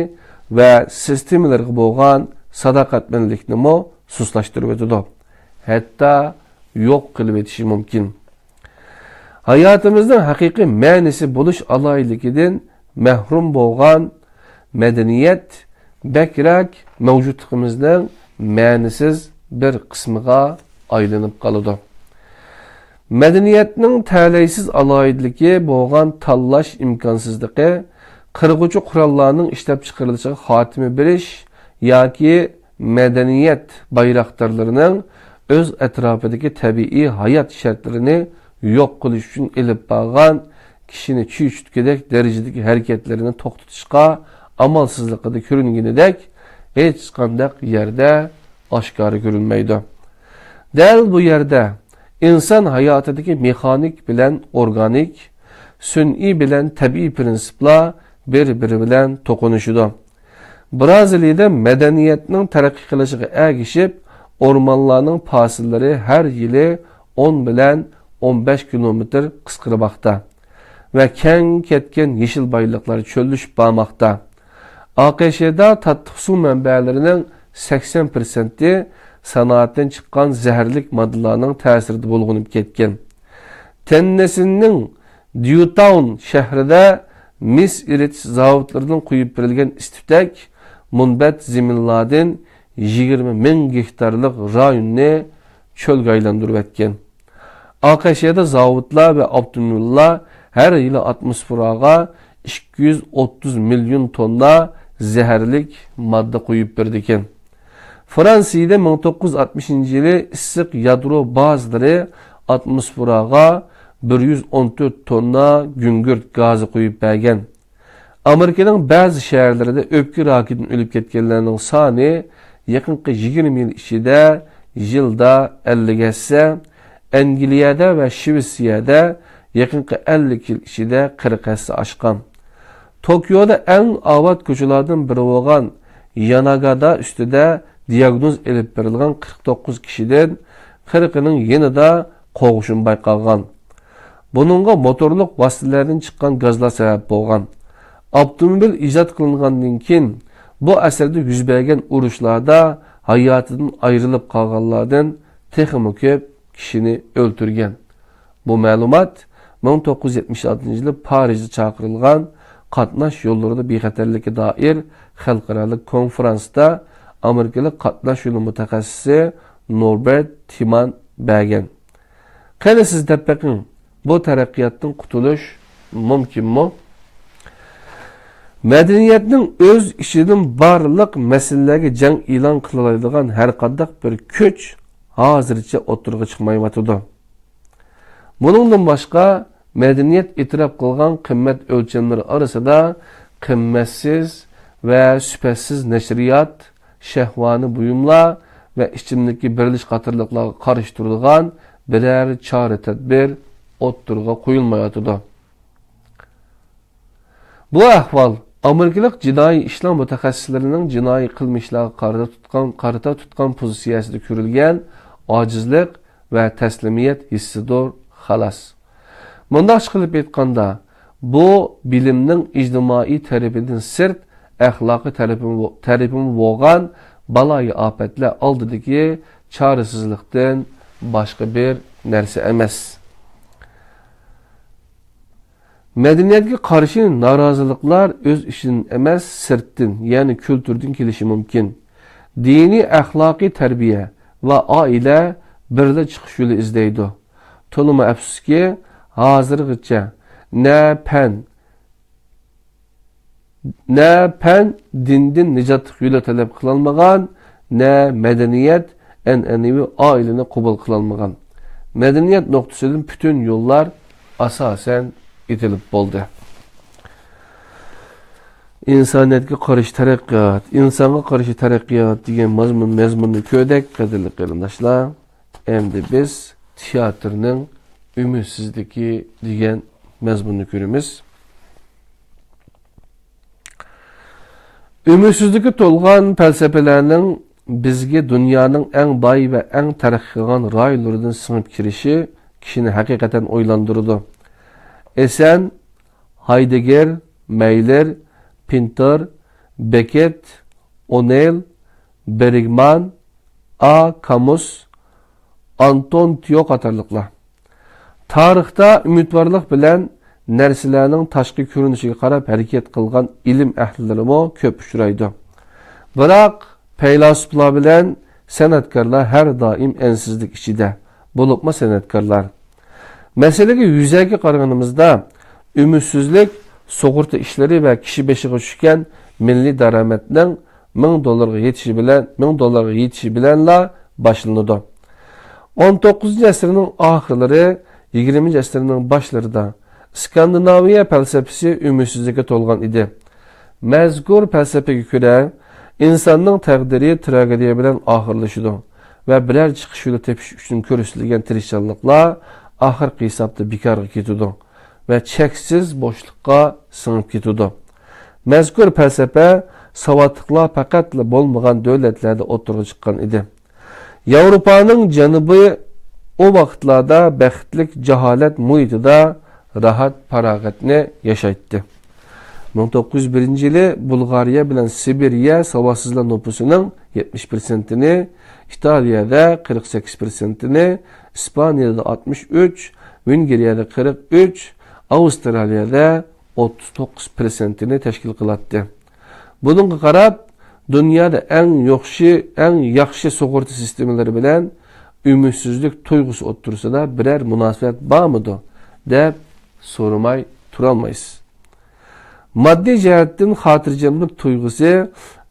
ۋە سىستېمىلىرىغا بولغان ساداقەتمەنلىكنىمۇ سۇسلاشتۇرۇۋېتىدۇ، ھەتتا يوق قىلىۋېتىشى مۇمكىن. ھاياتىمىزنىڭ ھەقىقىي مەنىسى بولۇش ئالاھىدىلىكىدىن مەھرۇم بولغان مەدەنىيەت بەكرەك مەۋجۇتلۇقىمىزنىڭ مەنىسىز بىر قىسمىغا ئايلىنىپ قالىدۇ. مەدەنىيەتنىڭ تەلەيسىز ئالاھىدىلىكى بولغان تاللاش ئىمكانسىزلىقى، قىرغۇچى قوراللارنىڭ ئىشلەپچىقىرىلىشىغا خاتىمە بېرىش ياكى مەدەنىيەت بايراقدارلىرىنىڭ ئۆز ئەتراپىدىكى تەبىئىي ھايات شەرتلىرىنى يوق قىلىش ئۈچۈن ئېلىپ بارغان كىشىنى چۆچۈتكۈدەك دەرىجىدىكى ھەرىكەتلىرىنى توختىتىشقا ئامالسىزلىقىدا كۆرۈنگىنىدەك ھېچقانداق يەردە ئاشكارا كۆرۈنمەيدۇ. دەل بۇ يەردە ئىنسان ھاياتىدىكى مېخانىك بىلەن ئورگانىك، سۈنئىي بىلەن تەبىئىي پىرىنسىپلار بىر-بىرى بىلەن توقۇنۇشىدۇ. برازىلىيەدە مەدەنىيەتنىڭ تەرەققىي قىلىشىغا ئەگىشىپ، ئورمانلارنىڭ پاسىللىرى ھەر يىلى ئون بىلەن ئون بەش كىلومېتىر قىسقىرماقتا ۋە كەڭ كەتكەن يېشىل بايلىقلار چۆللىشىپ بارماقتا. ئاقشدا تاتلىق سۇ مەنبەلىرىنىڭ سەكسەن پىرسەنتى سانائەتتىن چىققان زەھەرلىك ماددىلارنىڭ تەسىرىدە بۇلغىنىپ كەتكەن. تېننېسسىنىڭ ديۇتاۋن شەھىرىدە مىس ئېرىتىش زاۋۇتلىرىدىن قۇيۇپ بېرىلگەن ئىس-تۈتەك مۇنبەت زېمىنلاردىن يىگىرمە مىڭ گېكتارلىق رايوننى چۆلگە ئايلاندۇرۇۋەتكەن. ئاقشدا زاۋۇتلار ۋە ئاپتوموبىللار ھەر يىلى ئاتموسفېراغا ئىككى يۈز ئوتتۇز مىليون توننا زەھەرلىك ماددا قۇيۇپ بېرىدىكەن. فرانسىيەدە مىڭ توققۇز يۈز ئاتمىشىنچى يىلى ئىسسىق يادرو بازىلىرى ئاتموسفېراغا بىر يۈز ئون تۆت توننا گۈڭگۈرت گازى قۇيۇپ بەرگەن. ئامېرىكىنىڭ بەزى شەھەرلىرىدە ئۆپكە راكىدىن ئۆلۈپ كەتكەنلەرنىڭ سانى يېقىنقى يىگىرمە يىل ئىچىدە يىلدا ئەللىك ھەسسە، ئەنگلىيەدە ۋە شىۋېتسىيەدە يېقىنقى ئەللىك يىل ئىچىدە قىرىق ھەسسە ئاشقان. توكيودا ئەڭ ئاۋات كوچىلاردىن بىرى بولغان ياناگادا ئۈستىدە دىياگنوز ئېلىپ بېرىلغان قىرىق توققۇز كىشىدىن قىرىقىنىڭ يېنىدا قوغۇشۇن بايقالغان. بۇنىڭغا موتورلۇق ۋاسىتىلەردىن چىققان گازلار سەۋەب بولغان. ئاپتوموبىل ئىجاد قىلىنغاندىن كېيىن، بۇ ئەسىردە يۈز بەرگەن ئۇرۇشلاردا ھاياتىدىن ئايرىلىپ قالغانلاردىن تېخىمۇ كۆپ كىشىنى ئۆلتۈرگەن. بۇ مەلۇمات مىڭ توققۇز يۈز يەتمىش ئالتىنچى يىلى پارىژدا چاقىرىلغان قاتناش يوللىرىدا بىخەتەرلىككە دائىر خەلقئارالىق كونفرانستا ئامېرىكىلىق قاتناش يولى مۇتەخەسسىسى نوربېرت تىمان بەرگەن. قېنى سىز دەپ بېقىڭ، بۇ تەرەققىياتتىن قۇتۇلۇش مۇمكىنمۇ؟ مەدەنىيەتنىڭ ئۆز ئىچىدىن بارلىق مەسىلىلەرگە جەڭ ئېلان قىلالايدىغان ھەرقانداق بىر كۈچ ھازىرچە ئوتتۇرىغا چىقمايۋاتىدۇ. بۇنىڭدىن باشقا، مەدەنىيەت ئېتىراپ قىلغان قىممەت ئۆلچەملىرى ئارىسىدا قىممەتسىز ۋە سۈپەتسىز نەشرىيات، شەھۋانىي بۇيۇملار ۋە ئىچىملىككە بېرىلىش قاتارلىقلارغا قارشى تۇرىدىغان بىرەر چارە-تەدبىر ئوتتۇرىغا قويۇلمايۋاتىدۇ. بۇ ئەھۋال ئامېرىكىلىق جىنايى ئىشلار مۇتەخەسسىسلىرىنىڭ جىنايى قىلمىشلارغا قارىتا تۇتقان، قارىتا تۇتقان پوزىتسىيەسىدە كۆرۈلگەن ئاجىزلىق ۋە تەسلىمىيەت ھېسسىدۇر، خالاس. مۇنداقچە قىلىپ ئېيتقاندا، بۇ بىلىمنىڭ ئىجتىمائىي تەرىپىدىن سىرت، ئەخلاقىي تەرىپىمۇ، تەرىپىمۇ بولغان بالايىئاپەتلەر ئالدىدىكى چارىسىزلىقتىن باشقا بىر نەرسە ئەمەس. مەدەنىيەتكە قارشى نارازىلىقلار ئۆز ئىچىدىن ئەمەس، سىرتتىن، يەنى كۈلتۈردىن كېلىشى مۇمكىن. دىنىي ئەخلاقىي تەربىيە ۋە ئائىلە بىرلا چىقىش يولى ئىزدەيدۇ. تولىمۇ ئەپسۇسكى، ھازىرغىچە نە پەن، نە پەن دىندىن نىجاتلىق يولى تەلەپ قىلالمىغان، نە مەدەنىيەت ئەنئەنىۋى ئائىلىنى قوبۇل قىلالمىغان. مەدەنىيەت نۇقتىسىدىن پۈتۈن يوللار ئاساسەن ئېتىلىپ بولدى. ئىنسانىيەتكە قارشى تەرەققىيات، ئىنسانغا قارشى تەرەققىيات دېگەن مەزمۇن، مەزمۇننى كۆردۇق، قەدىرلىك قېرىنداشلار. ئەمدى بىز تىياتىرنىڭ ئۈمىدسىزلىكى دېگەن مەزمۇننى كۆرىمىز. ئۈمىدسىزلىككە تولغان پەلسەپىلەرنىڭ بىزگە دۇنيانىڭ ئەڭ باي ۋە ئەڭ تەرەققىي قىلغان رايونلىرىدىن سىڭىپ كىرىشى كىشىنى ھەقىقەتەن ئويلاندۇرىدۇ. ئېسەن، ھايدېگگېر، مەيلېر، پىنتېر، بېككېت، ئونېل، بېرگمان، ئا. كامۇس، ئانتون تيو قاتارلىقلار. تارىختا ئۈمىدۋارلىق بىلەن نەرسىلەرنىڭ تاشقى كۆرۈنۈشىگە قاراپ ھەرىكەت قىلغان ئىلىم ئەھلىلىرىمۇ كۆپ ئۇچرايدۇ. بىراق، پەيلاسوپلار بىلەن سەنئەتكارلار ھەر دائىم ئەنسىزلىك ئىچىدە، بولۇپمۇ سەنئەتكارلار. مەسىلىگە يۈزەكى قارىغىنىمىزدا، ئۈمىدسىزلىك سۇغۇرتا ئىشلىرى ۋە كىشى بېشىغا چۈشكەن مىللىي دارامەتنىڭ مىڭ دوللارغا يېتىشى بىلەن، مىڭ دوللارغا يېتىشى بىلەنلا باشلىنىدۇ. ئون توققۇزىنچى ئەسىرنىڭ ئاخىرلىرى، يىگىرمىنچى ئەسىرنىڭ باشلىرىدا ئىسكاندىناۋىيە پەلسەپىسى ئۈمىدسىزلىككە تولغان ئىدى. مەزكۇر پەلسەپىگە كۆرە، ئىنساننىڭ تەقدىرى تراگېدىيە بىلەن ئاخىرلىشىدۇ ۋە بىرەر چىقىش يولى تېپىش ئۈچۈن كۆرسىتىلگەن تىرىشچانلىقلار ئاخىرقى ھېسابتا بىكارغا كېتىدۇ ۋە چەكسىز بوشلۇققا سىڭىپ كېتىدۇ. مەزكۇر پەلسەپە ساۋاتلىقلار پەقەتلا بولمىغان دۆلەتلەردە ئوتتۇرىغا چىققان ئىدى. ياۋروپانىڭ جەنۇبى ئۇ ۋاقىتلاردا بەختلىك جاھالەت مۇھىتىدا راھەت-پاراغەتنى ياشايتتى. مىڭ توققۇز يۈز بىرىنچى يىلى بۇلغارىيە بىلەن سىبىرىيە ساۋاتسىزلار نوپۇسىنىڭ يەتمىش پىرسەنتىنى، ئىتالىيەدە قىرىق سەككىز پىرسەنتىنى، ئىسپانىيەدە ئاتمىش ئۈچ، ۋېنگرىيەدە قىرىق ئۈچ، ئاۋسترالىيەدە ئوتتۇز توققۇز پىرسەنتىنى تەشكىل قىلاتتى. بۇنىڭغا قاراپ، دۇنيادا ئەڭ يوخشى، ئەڭ ياخشى سۇغۇرتا سىستېمىلىرى بىلەن ئۈمىدسىزلىك تۇيغۇسى ئوتتۇرىسىدا بىرەر مۇناسىۋەت بارمىدۇ، دەپ سورىماي تۇرالمايسىز. ماددىي جەھەتتىن خاتىرجەملىك تۇيغۇسى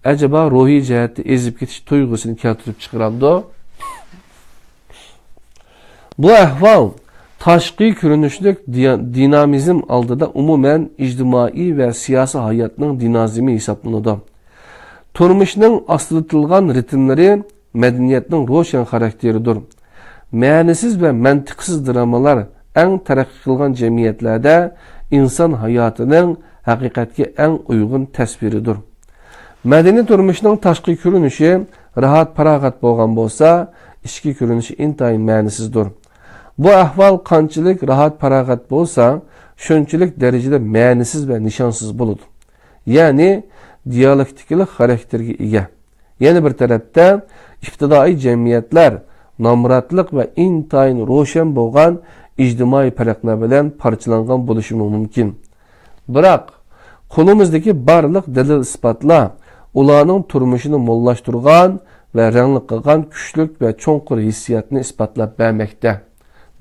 ئەجەبا روھىي جەھەتتە ئېزىپ كېتىش تۇيغۇسىنى كەلتۈرۈپ چىقىرامدۇ؟ بۇ ئەھۋال تاشقى كۆرۈنۈشلۈك دىيا-، دىنامىزم ئالدىدا ئومۇمەن ئىجتىمائىي ۋە سىياسىي ھاياتنىڭ دىنامىزمى ھېسابلىنىدۇ. تۇرمۇشنىڭ ئاستىلىتىلغان رىتىملىرى مەدەنىيەتنىڭ روشەن خاراكتېرىدۇر. مەنىسىز ۋە مەنتىقسىز درامالار ئەڭ تەرەققىي قىلغان جەمئىيەتلەردە ئىنسان ھاياتىنىڭ ھەقىقەتكە ئەڭ ئۇيغۇن تەسۋىرىدۇر. مەدەنىي تۇرمۇشنىڭ تاشقى كۆرۈنۈشى راھەت-پاراغەت بولغان بولسا، ئىچكى كۆرۈنۈشى ئىنتايىن مەنىسىزدۇر. بۇ ئەھۋال قانچىلىك راھەت-پاراغەت بولسا، شۇنچىلىك دەرىجىدە مەنىسىز ۋە نىشانسىز بولىدۇ. يەنى دىيالېكتىكىلىق خاراكتېرگە ئىگە. يەنە بىر تەرەپتە، ئىپتىدائىي جەمئىيەتلەر نامراتلىق ۋە ئىنتايىن روشەن بولغان ئىجتىمائىي پەرقلەر بىلەن پارچىلانغان بولۇشىمۇ مۇمكىن. بىراق، قولىمىزدىكى بارلىق دەلىل-ئىسپاتلار ئۇلارنىڭ تۇرمۇشىنى موللاشتۇرغان ۋە رەڭلىك قىلغان كۈچلۈك ۋە چوڭقۇر ھېسسىياتنى ئىسپاتلاپ بەرمەكتە.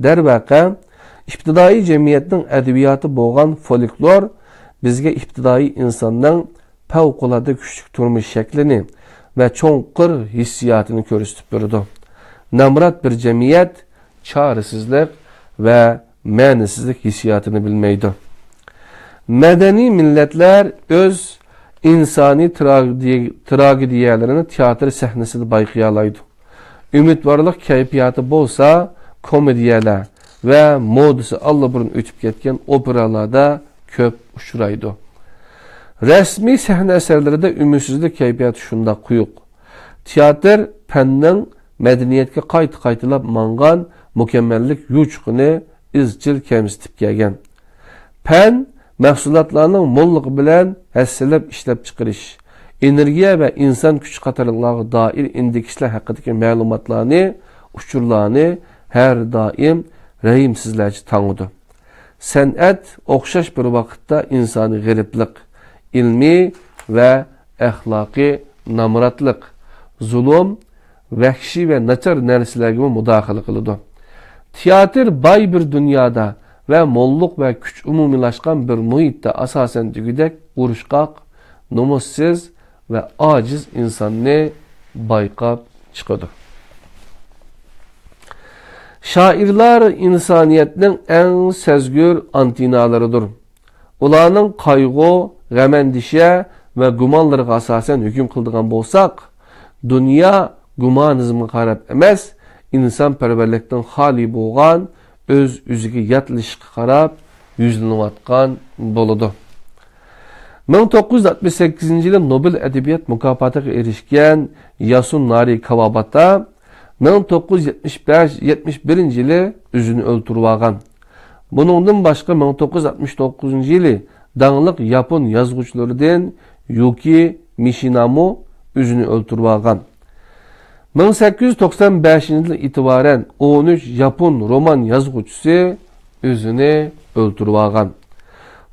دەرۋەقە، ئىپتىدائىي جەمئىيەتنىڭ ئەدەبىياتى بولغان فولكلور بىزگە ئىپتىدائىي ئىنساننىڭ پەۋقۇلئاددە كۈچلۈك تۇرمۇش شەكلىنى ۋە چوڭقۇر ھېسسىياتىنى كۆرسىتىپ بېرىدۇ. نامرات بىر جەمئىيەت چارىسىزلىق ۋە مەنىسىزلىك ھېسسىياتىنى بىلمەيدۇ. مەدەنىي مىللەتلەر ئۆز ئىنسانىي تراگېدىيە-، تراگېدىيەلىرىنى تىياتىر سەھنىسىدە بايقىيالايدۇ. ئۈمىدۋارلىق كەيپىياتى بولسا كومېدىيەلەر ۋە مودىسى ئاللىبۇرۇن ئۆتۈپ كەتكەن ئوپېرالاردا كۆپ ئۇچرايدۇ. رەسمىي سەھنە ئەسەرلىرىدە ئۈمىدسىزلىك كەيپىياتى شۇنداق قويۇق. تىياتىر پەننىڭ مەدەنىيەتكە قايتا-قايتىلاپ ماڭغان مۇكەممەللىك يوچۇقىنى ئىزچىل كەمسىتىپ كەلگەن. پەن مەھسۇلاتلارنىڭ موللۇقى بىلەن ھەسسىلەپ ئىشلەپچىقىرىش، ئېنېرگىيە ۋە ئىنسان كۈچى قاتارلىقلارغا دائىر ئىندېكسلار ھەققىدىكى مەلۇماتلارنى، ئۇچۇرلارنى ھەر دائىم رەھىمسىزلەرچە تاڭىدۇ. سەنئەت ئوخشاش بىر ۋاقىتتا ئىنسانىي غېرىبلىق، ئىلمىي ۋە ئەخلاقىي نامراتلىق، زۇلۇم، ۋەھشىي ۋە ناچار نەرسىلەرگىمۇ مۇداخىلە قىلىدۇ. تىياتىر باي بىر دۇنيادا ۋە موللۇق ۋە كۈچ ئومۇمىيلاشقان بىر مۇھىتتا ئاساسەن دېگۈدەك ئۇرۇشقاق، نومۇسسىز ۋە ئاجىز ئىنساننى بايقاپ چىقىدۇ. شائىرلار ئىنسانىيەتنىڭ ئەڭ سەزگۈر ئانتېننالىرىدۇر. ئۇلارنىڭ قايغۇ، غەم-ئەندىشە ۋە گۇمانلىرىغا ئاساسەن ھۆكۈم قىلىدىغان بولساق، دۇنيا گۇمانىزمغا قاراپ ئەمەس، ئىنسانپەرۋەرلىكتىن خالىي بولغان، ئۆز-ئۆزىگە ياتلىشىشقا قاراپ يۈزلىنىۋاتقان بولىدۇ. مىڭ توققۇز يۈز ئاتمىش سەككىزىنچى يىلى نوبېل ئەدەبىيات مۇكاپاتىغا ئېرىشكەن ياسۇنارى كاۋاباتا مىڭ توققۇز يۈز يەتمىش بەش، يەتمىش بىرىنچى يىلى ئۆزىنى ئۆلتۈرۈۋالغان. بۇنىڭدىن باشقا، مىڭ توققۇز يۈز ئاتمىش توققۇزىنچى يىلى داڭلىق ياپون يازغۇچىلىرىدىن يۇكى مىشىنامۇ ئۆزىنى ئۆلتۈرۈۋالغان. مىڭ سەككىز يۈز توقسان بەشىنچى يىلدىن ئېتىبارەن ئون ئۈچ ياپون رومان يازغۇچىسى ئۆزىنى ئۆلتۈرۈۋالغان.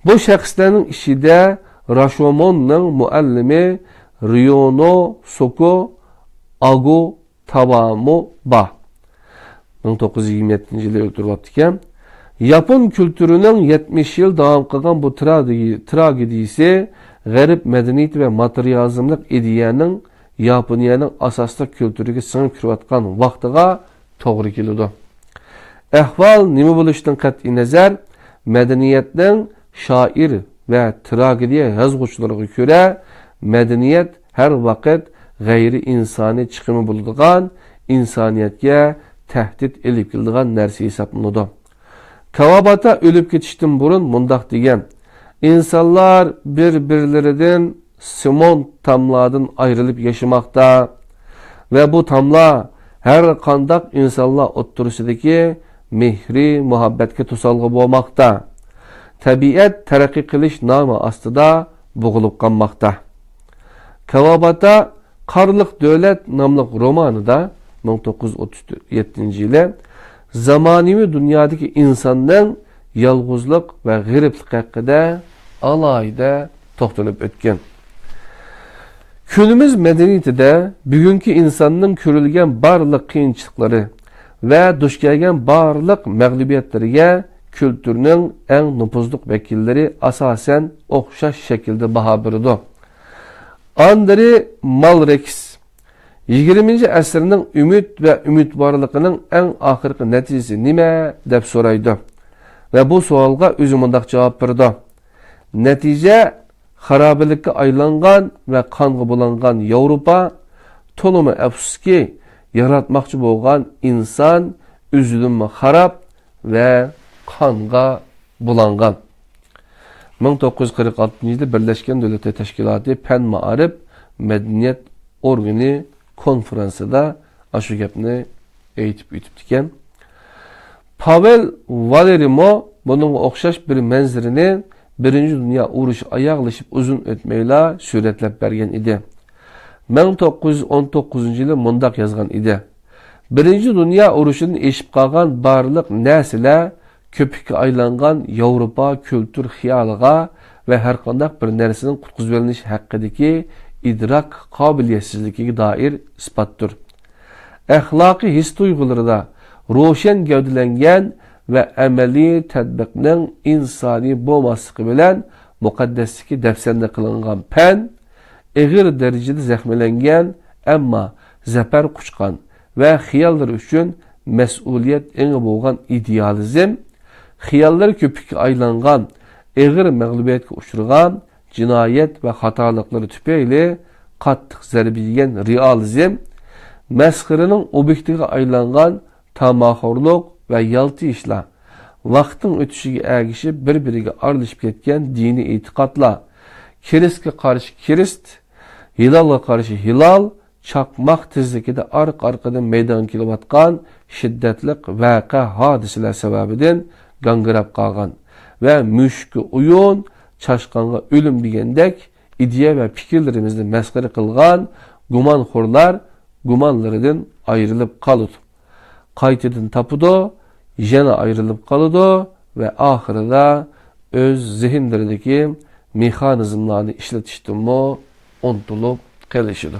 بۇ شەخسلەرنىڭ ئىچىدە راشوموننىڭ مۇئەللىمى رىيونو سوكو، ئاگۇ تاۋامۇ بار. مىڭ توققۇز يۈز يىگىرمە يەتتىنچى يىلى ئۆلتۈرۈۋاپتىكەن. ياپون كۈلتۈرىنىڭ يەتمىش يىل داۋام قىلغان بۇ تراگېدىي-، تراگېدىيىسى غەرب مەدەنىيىتى ۋە ماتېرىيالىزملىق ئىدىيەنىڭ ياپونىيەنىڭ ئاساسلىق كۈلتۈرىگە سىڭىپ كىرىۋاتقان ۋاقتىغا توغرا كېلىدۇ. ئەھۋال نېمە بولۇشىدىن قەتئىينەزەر، مەدەنىيەتنىڭ شائىر ۋە تراگېدىيە يازغۇچىلىرىغا كۆرە، مەدەنىيەت ھەر ۋاقىت غەيرىي ئىنسانىي چىقىمى بولىدىغان، ئىنسانىيەتكە تەھدىت ئېلىپ كېلىدىغان نەرسە ھېسابلىنىدۇ. كاۋاباتا ئۆلۈپ كېتىشتىن بۇرۇن مۇنداق دېگەن: «ئىنسانلار بىر-بىرلىرىدىن سېمونت تاملاردىن ئايرىلىپ ياشىماقتا ۋە بۇ تاملار ھەر قانداق ئىنسانلار ئوتتۇرىسىدىكى مېھرى مۇھەببەتكە توسالغۇ بولماقتا. تەبىئەت تەرەققىي قىلىش نامى ئاستىدا بوغۇلۇپ قالماقتا.» كاۋاباتا قارلىق دۆلەت ناملىق رومانىدا، مىڭ توققۇز يۈز ئوتتۇز يەتتىنچى يىلى، زامانىۋى دۇنيادىكى ئىنساننىڭ يالغۇزلۇق ۋە غېرىبلىق ھەققىدە ئالاھىدە توختىلىپ ئۆتكەن. كۈنىمىز مەدەنىيىتىدە بۈگۈنكى ئىنساننىڭ كۆرۈلگەن بارلىق قىيىنچىلىقلىرى ۋە دۇچ كەلگەن بارلىق مەغلۇبىيەتلىرىگە كۈلتۈرنىڭ ئەڭ نوپۇزلۇق ۋەكىللىرى ئاساسەن ئوخشاش شەكىلدە باھا بېرىدۇ. ئاندرې مالرېكس يىگىرمىنچى ئەسىرنىڭ ئۈمىد ۋە ئۈمىدۋارلىقىنىڭ ئەڭ ئاخىرقى نەتىجىسى نېمە؟ دەپ سورايدۇ ۋە بۇ سوئالغا ئۆزى مۇنداق جاۋاب بېرىدۇ: «نەتىجە خارابىلىككە ئايلانغان ۋە قانغا بۇلانغان ياۋروپا، تولىمۇ ئەپسۇسكى، ياراتماقچى بولغان ئىنسان ئۆزىدىنمۇ خاراب ۋە قانغا بۇلانغان.» مىڭ توققۇز يۈز قىرىق ئالتىنچى يىلى بىرلەشكەن دۆلەتلەر تەشكىلاتى پەن مائارىپ مەدەنىيەت ئورگىنى كونفېرانسىدا ئاشۇ گەپنى ئېيتىپ ئۆتۈپتىكەن. پاۋېل ۋالېرىمۇ بۇنىڭغا ئوخشاش بىر مەنزىرىنى بىرىنچى دۇنيا ئۇرۇشى ئاياغلىشىپ ئۇزۇن ئۆتمەيلا سۈرەتلەپ بەرگەن ئىدى. مىڭ توققۇز يۈز ئون توققۇزىنچى يىلى مۇنداق يازغان ئىدى: بىرىنچى دۇنيا ئۇرۇشىدىن ئېشىپ قالغان بارلىق نەرسىلەر كۆپۈككە ئايلانغان ياۋروپا كۈلتۈر خىيالىغا ۋە ھەرقانداق بىر نەرسىنىڭ قۇتقۇزۇۋېلىنىشى ھەققىدىكى ئىدراك قابىلىيەتسىزلىكىگە دائىر ئىسپاتتۇر. ئەخلاقىي ھېس-تۇيغۇلىرىدا روشەن گەۋدىلەنگەن ۋە ئەمەلىي تەتبىقنىڭ ئىنسانىي بولماسلىقى بىلەن مۇقەددەسلىكى دەپسەندە قىلىنغان پەن، ئېغىر دەرىجىدە زەخىملەنگەن، ئەمما زەپەر قۇچقان ۋە خىياللىرى ئۈچۈن مەسئۇلىيەت ئېڭى بولغان ئىدېئالىزم، خىياللىرى كۆپۈككە ئايلانغان ئېغىر مەغلۇبىيەتكە ئۇچرىغان، جىنايەت ۋە خاتالىقلىرى تۈپەيلى قاتتىق زەربە يېگەن رېئالىزم، مەسخىرىنىڭ ئوبيېكتىغا ئايلانغان تاماخورلۇق ۋە يالتىيىشلار، ۋاقىتنىڭ ئۆتۈشىگە ئەگىشىپ بىر-بىرىگە ئارىلىشىپ كەتكەن دىنىي ئېتىقادلار، كىرىستكە قارشى كىرىست، ھىلالغا قارشى ھىلال، چاقماق تېزلىكىدە ئارقا-ئارقىدىن مەيدانغا كېلىۋاتقان شىددەتلىك ۋەقە-ھادىسىلەر سەۋەبىدىن گاڭگىراپ قالغان ۋە مۈشۈككە ئويۇن، چاشقانغا ئۆلۈم دېگەندەك ئىدىيە ۋە پىكىرلىرىمىزنى مەسخىرە قىلغان گۇمانخورلار گۇمانلىرىدىن ئايرىلىپ قالىدۇ. قايتىدىن تاپىدۇ، يەنە ئايرىلىپ قالىدۇ ۋە ئاخىرىدا ئۆز زېھىنلىرىدىكى مېخانىزملارنى ئىشلىتىشتىنمۇ ئۇنتۇلۇپ قېلىشىدۇ.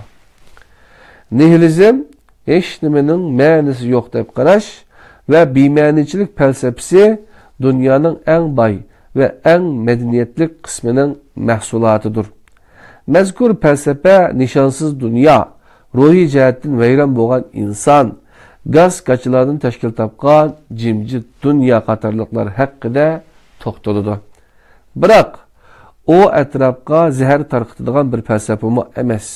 نىھىلىزم، ھېچنېمىنىڭ مەنىسى يوق دەپ قاراش ۋە بىمەنىچىلىك پەلسەپىسى دۇنيانىڭ ئەڭ باي ۋە ئەڭ مەدەنىيەتلىك قىسمىنىڭ مەھسۇلاتىدۇر. مەزكۇر پەلسەپە نىشانسىز دۇنيا، روھىي جەھەتتىن ۋەيران بولغان ئىنسان، گاس-گاچىلاردىن تەشكىل تاپقان جىمجىت دۇنيا قاتارلىقلار ھەققىدە توختىلىدۇ. بىراق، ئۇ ئەتراپقا زەھەر تارقىتىدىغان بىر پەلسەپىمۇ ئەمەس.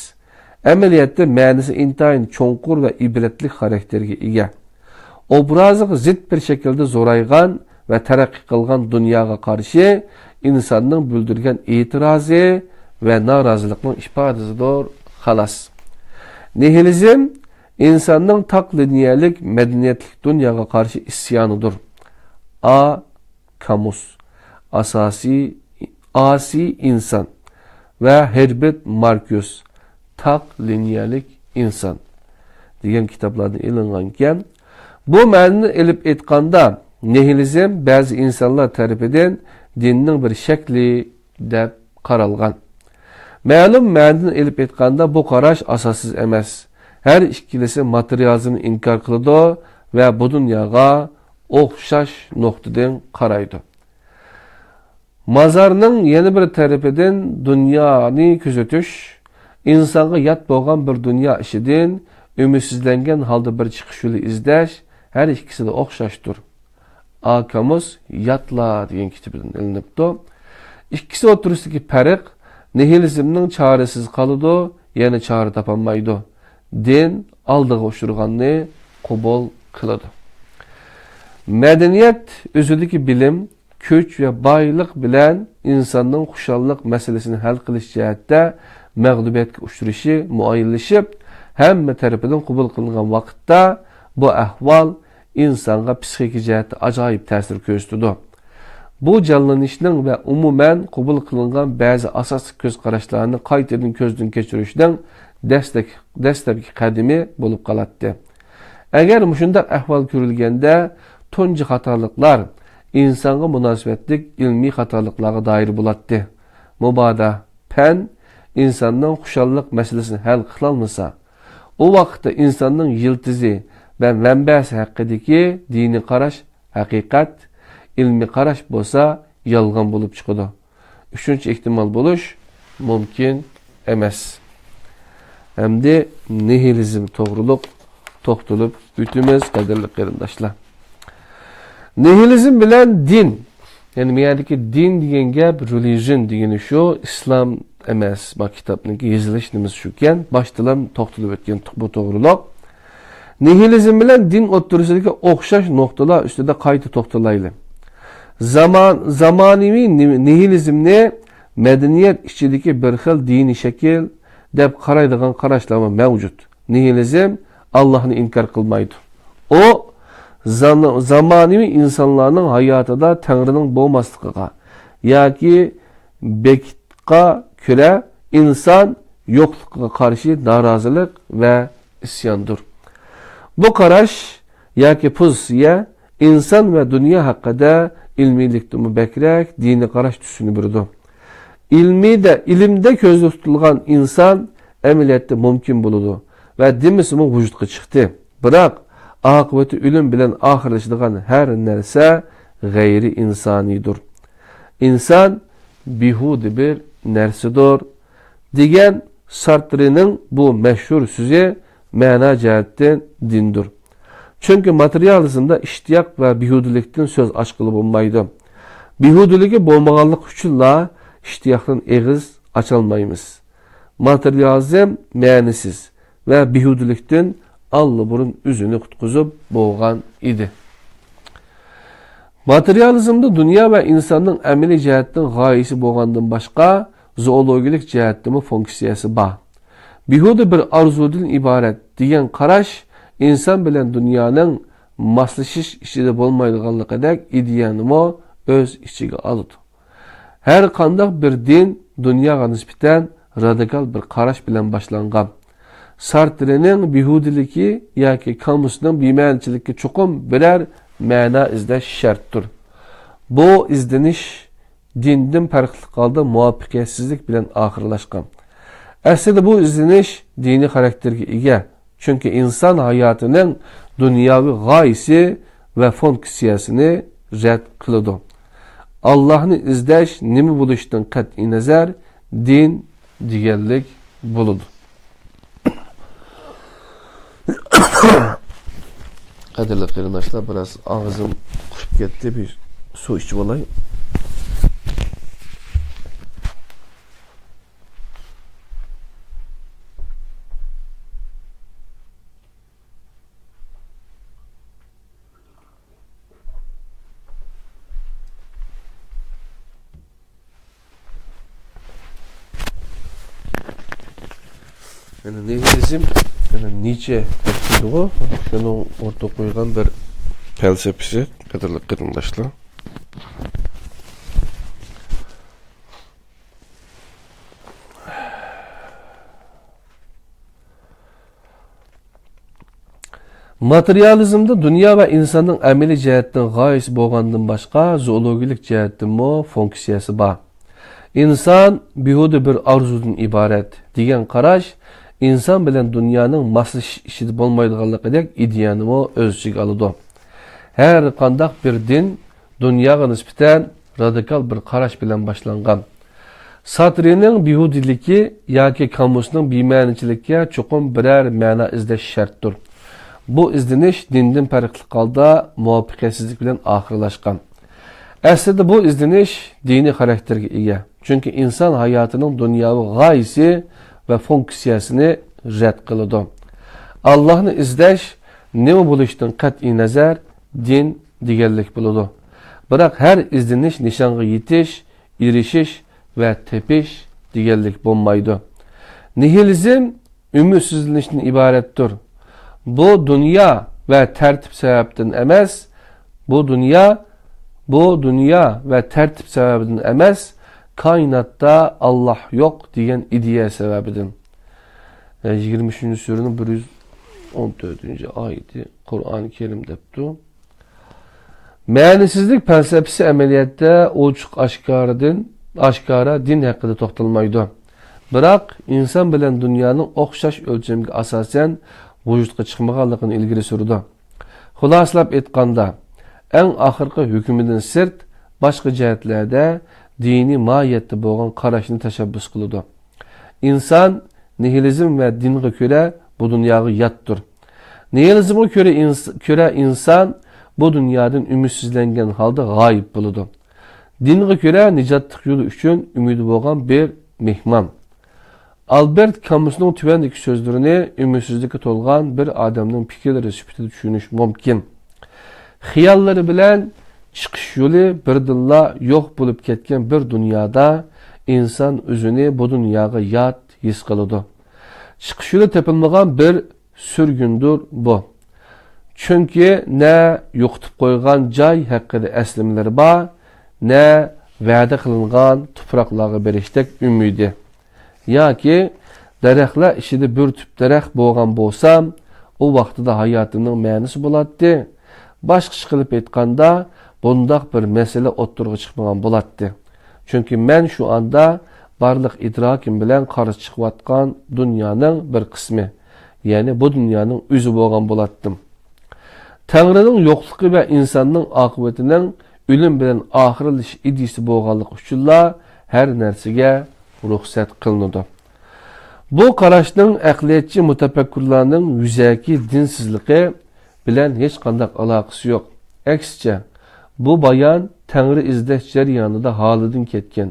ئەمەلىيەتتە مەنىسى ئىنتايىن چوڭقۇر ۋە ئىبرەتلىك خاراكتېرگە ئىگە. ئوبرازىغا زىت بىر شەكىلدە زورايغان ۋە تەرەققىي قىلغان دۇنياغا قارشى ئىنساننىڭ بىلدۈرگەن ئېتىرازى ۋە نارازىلىقىنىڭ ئىپادىسىدۇر، خالاس. نىھىلىزم ئىنساننىڭ تاق لىنىيەلىك مەدەنىيەتلىك دۇنياغا قارشى ئىسيانىدۇر. ئا. كامۇس، ئاساسىي، ئاسىي ئىنسان ۋە ھېربېرت ماركيۇس، تاق لىنىيەلىك ئىنسان دېگەن كىتابلاردىن ئېلىنغانىكەن. بۇ مەنىنى ئېلىپ ئېيتقاندا، نىھىلىزم بەزى ئىنسانلار تەرىپىدىن دىننىڭ بىر شەكلى دەپ قارالغان. مەلۇم مەنىدىن ئېلىپ ئېيتقاندا، بۇ قاراش ئاساسسىز ئەمەس. ھەر ئىككىلىسى ماتېرىيالىزمنى ئىنكار قىلىدۇ ۋە بۇ دۇنياغا ئوخشاش نۇقتىدىن قارايدۇ. مازارنىڭ يەنە بىر تەرىپىدىن دۇنيانى كۆزىتىش، ئىنسانغا يات بولغان بىر دۇنيا ئىچىدىن ئۈمىدسىزلەنگەن ھالدا بىر چىقىش يولى ئىزدەش ھەر ئىككىسىدە ئوخشاشتۇر. ئاكاموس ياتلار دېگەن كىتابىدىن ئېلىنىپتۇ. ئىككىسى ئوتتۇرىسىدىكى پەرق، نىھىلىزمنىڭ چارىسىز قالىدۇ، يەنى چارە تاپالمايدۇ. دىن ئالدىغا ئۇچرىغاننى قوبۇل قىلىدۇ. مەدەنىيەت ئۆزىدىكى بىلىم، كۈچ ۋە بايلىق بىلەن ئىنساننىڭ خۇشاللىق مەسىلىسىنى ھەل قىلىش جەھەتتە مەغلۇبىيەتكە ئۇچرىشى مۇئەييەنلىشىپ، ھەممە تەرىپىدىن قوبۇل قىلىنغان ۋاقىتتا، بۇ ئەھۋال ئىنسانغا پسىخىكا جەھەتتە ئاجايىپ تەسىر كۆرسىتىدۇ. بۇ جانلىنىشنىڭ ۋە ئومۇمەن قوبۇل قىلىنغان بەزى ئاساسلىق كۆز قاراشلارنى قايتىدىن كۆزدىن كەچۈرۈشنىڭ دەسلەك-، دەسلەپكى قەدىمى بولۇپ قالاتتى. ئەگەر مۇشۇنداق ئەھۋال كۆرۈلگەندە، تۇنجى خاتالىقلار ئىنسانغا مۇناسىۋەتلىك ئىلمىي خاتالىقلارغا دائىر بولاتتى. مۇبادا پەن ئىنساننىڭ خۇشاللىق مەسىلىسىنى ھەل قىلالمىسا، ئۇ ۋاقىتتا ئىنساننىڭ يىلتىزى ۋە مەنبەسى ھەققىدىكى دىنىي قاراش ھەقىقەت، ئىلمىي قاراش بولسا يالغان بولۇپ چىقىدۇ. ئۈچىنچى ئېھتىمال بولۇش مۇمكىن ئەمەس. ئەمدى نىھىلىزم توغرۇلۇق توختىلىپ ئۆتىمىز، قەدىرلىك قېرىنداشلار. نىھىلىزم بىلەن دىن، يەنى بۇ يەردىكى دىن دېگەن گەپ، رېلىژن دېگىنى شۇ، ئىسلام ئەمەس. ما كىتابنىڭكى يېزىلىش نېمىسى شۇكەن، باشتىلا توختىلىپ ئۆتكەن بۇ توغرۇلۇق. نىھىلىزم بىلەن دىن ئوتتۇرىسىدىكى ئوخشاش نۇقتىلار ئۈستىدە قايتا توختىلايلى. زامان-، زامانىۋى نى-، نىھىلىزمنى مەدەنىيەت ئىچىدىكى بىر خىل دىنىي شەكىل دەپ قارايدىغان قاراشلارمۇ مەۋجۇت. نىھىلىزم ئاللاھنى ئىنكار قىلمايدۇ. ئۇ زان-، زامانىۋى ئىنسانلارنىڭ ھاياتىدا تەڭرىنىڭ بولماسلىقىغا ياكى بېكىتقا كۆرە ئىنسان يوقلۇقىغا قارشى نارازىلىق ۋە ئىسياندۇر. بۇ قاراش ياكى پوزىتسىيە ئىنسان ۋە دۇنيا ھەققىدە ئىلمىيلىكتىنمۇ بەكرەك دىنىي قاراش تۈسىنى بېرىدۇ. ئىلمىيدە، ئىلىمدە كۆزدە تۇتۇلغان ئىنسان ئەمەلىيەتتە مۇمكىن بولىدۇ ۋە دېمىسىمۇ ۋۇجۇدقا چىقتى. بىراق، ئاقىۋىتى ئۆلۈم بىلەن ئاخىرلىشىدىغان ھەر نەرسە غەيرىي ئىنسانىيدۇر. ئىنسان بىھۇدە بىر نەرسىدۇر، دېگەن سارترىنىڭ بۇ مەشھۇر سۆزى مەنا جەھەتتىن دىندۇر. چۈنكى ماتېرىيالىزمدا ئىشتىياق ۋە بىھۇدىلىكتىن سۆز ئاچقىلى بولمايدۇ. بىھۇدىلىكى بولمىغانلىقى ئۈچۈنلا ئىشتىياقتىن ئېغىز ئاچالمايمىز. ماتېرىيالىزم مەنىسىز ۋە بىھۇدىلىكتىن ئاللىبۇرۇن ئۆزىنى قۇتقۇزۇپ بولغان ئىدى. ماتېرىيالىزمدا دۇنيا ۋە ئىنساننىڭ ئەمەلىي جەھەتتىن غايىسى بولغاندىن باشقا، زوولوگىيەلىك جەھەتتىمۇ فۇنكسىيەسى بار. بىھۇدە بىر ئارزۇدىن ئىبارەت دېگەن قاراش ئىنسان بىلەن دۇنيانىڭ ماسلىشىش ئىچىدە بولمايدىغانلىقىدەك ئىدىيەنىمۇ ئۆز ئىچىگە ئالىدۇ. ھەر قانداق بىر دىن دۇنياغا نىسبەتەن رادىكال بىر قاراش بىلەن باشلانغان. سارترىنىڭ بىھۇدىلىكى ياكى كامۇسنىڭ بىمەنىچىلىكى چوقۇم بىرەر مەنا ئىزدەش شەرتتۇر. بۇ ئىزدىنىش دىندىن پەرقلىق ھالدا مۇۋەپپەقىيەتسىزلىك بىلەن ئاخىرلاشقان. ئەسلىدە بۇ ئىزدىنىش دىنىي خاراكتېرگە ئىگە، چۈنكى ئىنسان ھاياتىنىڭ دۇنياۋى غايىسى ۋە فۇنكسىيەسىنى رەت قىلىدۇ. ئاللاھنى ئىزدەش نېمە بولۇشىدىن قەتئىينەزەر، دىن دېگەنلىك بولىدۇ. قەدىرلىك قېرىنداشلار، بىراز ئاغزىم قۇسۇپ كەتتى، بىر سۇ ئىچىپ ئالاي. يەنە نىھىلىزم، يەنە نىچشە دەپ كېلىدىغۇ، شۇنىڭ ئوتتۇرىغا قويغان بىر پەلسەپىسى، قەدىرلىك قېرىنداشلار. ماتېرىيالىزمدا دۇنيا ۋە ئىنساننىڭ ئەمەلىي جەھەتتىن غايىسى بولغاندىن باشقا، زوولوگىيەلىك جەھەتتىنمۇ فۇنكسىيەسى بار. ئىنسان بىھۇدە بىر ئارزۇدىن ئىبارەت، دېگەن قاراش ئىنسان بىلەن دۇنيانىڭ ماسلىشىش ئىچىدە بولمايدىغانلىقىدەك ئىدىيەنىمۇ ئۆز ئىچىگە ئالىدۇ. ھەر قانداق بىر دىن دۇنياغا نىسبەتەن رادىكال بىر قاراش بىلەن باشلانغان. ساترىنىڭ بىھۇدىلىكى ياكى كامۇسنىڭ بىمەنىچىلىكىگە چوقۇم بىرەر مەنا ئىزدەش شەرتتۇر. بۇ ئىزدىنىش دىندىن پەرقلىق ھالدا مۇۋەپپەقىيەتسىزلىك بىلەن ئاخىرلاشقان. ئەسلىدە بۇ ئىزدىنىش دىنىي خاراكتېرگە ئىگە، چۈنكى ئىنسان ھاياتىنىڭ دۇنياۋى غايىسى ۋە فۇنكسىيەسىنى رەت قىلىدۇ. ئاللاھنى ئىزدەش نېمە بولۇشىدىن قەتئىينەزەر، دىن دېگەنلىك بولىدۇ. بىراق ھەر ئىزدىنىش نىشانغا يېتىش، ئېرىشىش ۋە تېپىش دېگەنلىك بولمايدۇ. نىھىلىزم ئۈمىدسىزلىنىشتىن ئىبارەتتۇر. بۇ دۇنيا ۋە تەرتىپ سەۋەبىدىن ئەمەس، بۇ دۇنيا، بۇ دۇنيا ۋە تەرتىپ سەۋەبىدىن ئەمەس، كائىناتتا ئاللاھ يوق دېگەن ئىدىيە سەۋەبىدىن. يىگىرمە ئۈچىنچى سۈرىنىڭ بىر يۈز ئون تۆتىنچى ئايىتى، قۇرئان كەرىم دەپتۇ. مەنىسىزلىك پەلسەپىسى ئەمەلىيەتتە ئوچۇق ئاشكارىدىن، ئاشكارا دىن ھەققىدە توختالمايدۇ. بىراق، ئىنسان بىلەن دۇنيانىڭ ئوخشاش ئۆلچەمگە ئاساسەن ۋۇجۇدقا چىقمىغانلىقىنى ئىلگىرى سۈرىدۇ. خۇلاسىلاپ ئېيتقاندا، ئەڭ ئاخىرقى ھۆكمىدىن سىرت، باشقا جەھەتلەردە دىنىي ماھىيەتتە بولغان قاراشنى تەشەببۇس قىلىدۇ. ئىنسان نىھىلىزم ۋە دىنغا كۆرە بۇ دۇنياغا ياتتۇر. نىھىلىزمغا كۆرە ئىنس-، كۆرە ئىنسان بۇ دۇنيادىن ئۈمىدسىزلەنگەن ھالدا غايىب بولىدۇ. دىنغا كۆرە نىجاتلىق يولى ئۈچۈن ئۈمىدى بولغان بىر مېھمان. ئالبېرت كامۇسنىڭ تۆۋەندىكى سۆزلىرىنى ئۈمىدسىزلىككە تولغان بىر ئادەمنىڭ پىكىرلىرى سۈپىتىدە چۈشىنىش مۇمكىن. خىياللىرى بىلەن چىقىش يولى بىردىنلا يوق بولۇپ كەتكەن بىر دۇنيادا ئىنسان ئۆزىنى بۇ دۇنياغا يات ھېس قىلىدۇ. چىقىش يولى تېپىلمىغان بىر سۈرگۈندۇر بۇ. چۈنكى نە يوقىتىپ قويغان جاي ھەققىدە ئەسلىمىلىرى بار، نە ۋەدە قىلىنغان تۇپراقلارغا بېرىشتەك ئۈمىدى. ياكى دەرەخلەر ئىچىدە بىر تۈپ دەرەخ بولغان بولسام، ئۇ ۋاقتىدا ھاياتىمنىڭ مەنىسى بولاتتى. باشقىچە قىلىپ ئېيتقاندا، بۇنداق بىر مەسىلە ئوتتۇرىغا چىقمىغان بولاتتى. چۈنكى مەن شۇ ئاندا بارلىق ئىدراكىم بىلەن قارشى چىقىۋاتقان دۇنيانىڭ بىر قىسمى، يەنى بۇ دۇنيانىڭ ئۆزى بولغان بولاتتىم. تەڭرىنىڭ يوقلۇقى ۋە ئىنساننىڭ ئاقىۋىتىنىڭ ئۆلۈم بىلەن ئاخىرلىشىش ئىدىيىسى بولغانلىقى ئۈچۈنلا ھەر نەرسىگە رۇخسەت قىلىنىدۇ. بۇ قاراشنىڭ ئەقلىيەتچى مۇتەپەككۇرلارنىڭ يۈزەكى دىنسىزلىقى بىلەن ھېچقانداق ئالاقىسى يوق. ئەكسىچە، بۇ بايان تەڭرى ئىزدەش جەريانىدا ھالىدىن كەتكەن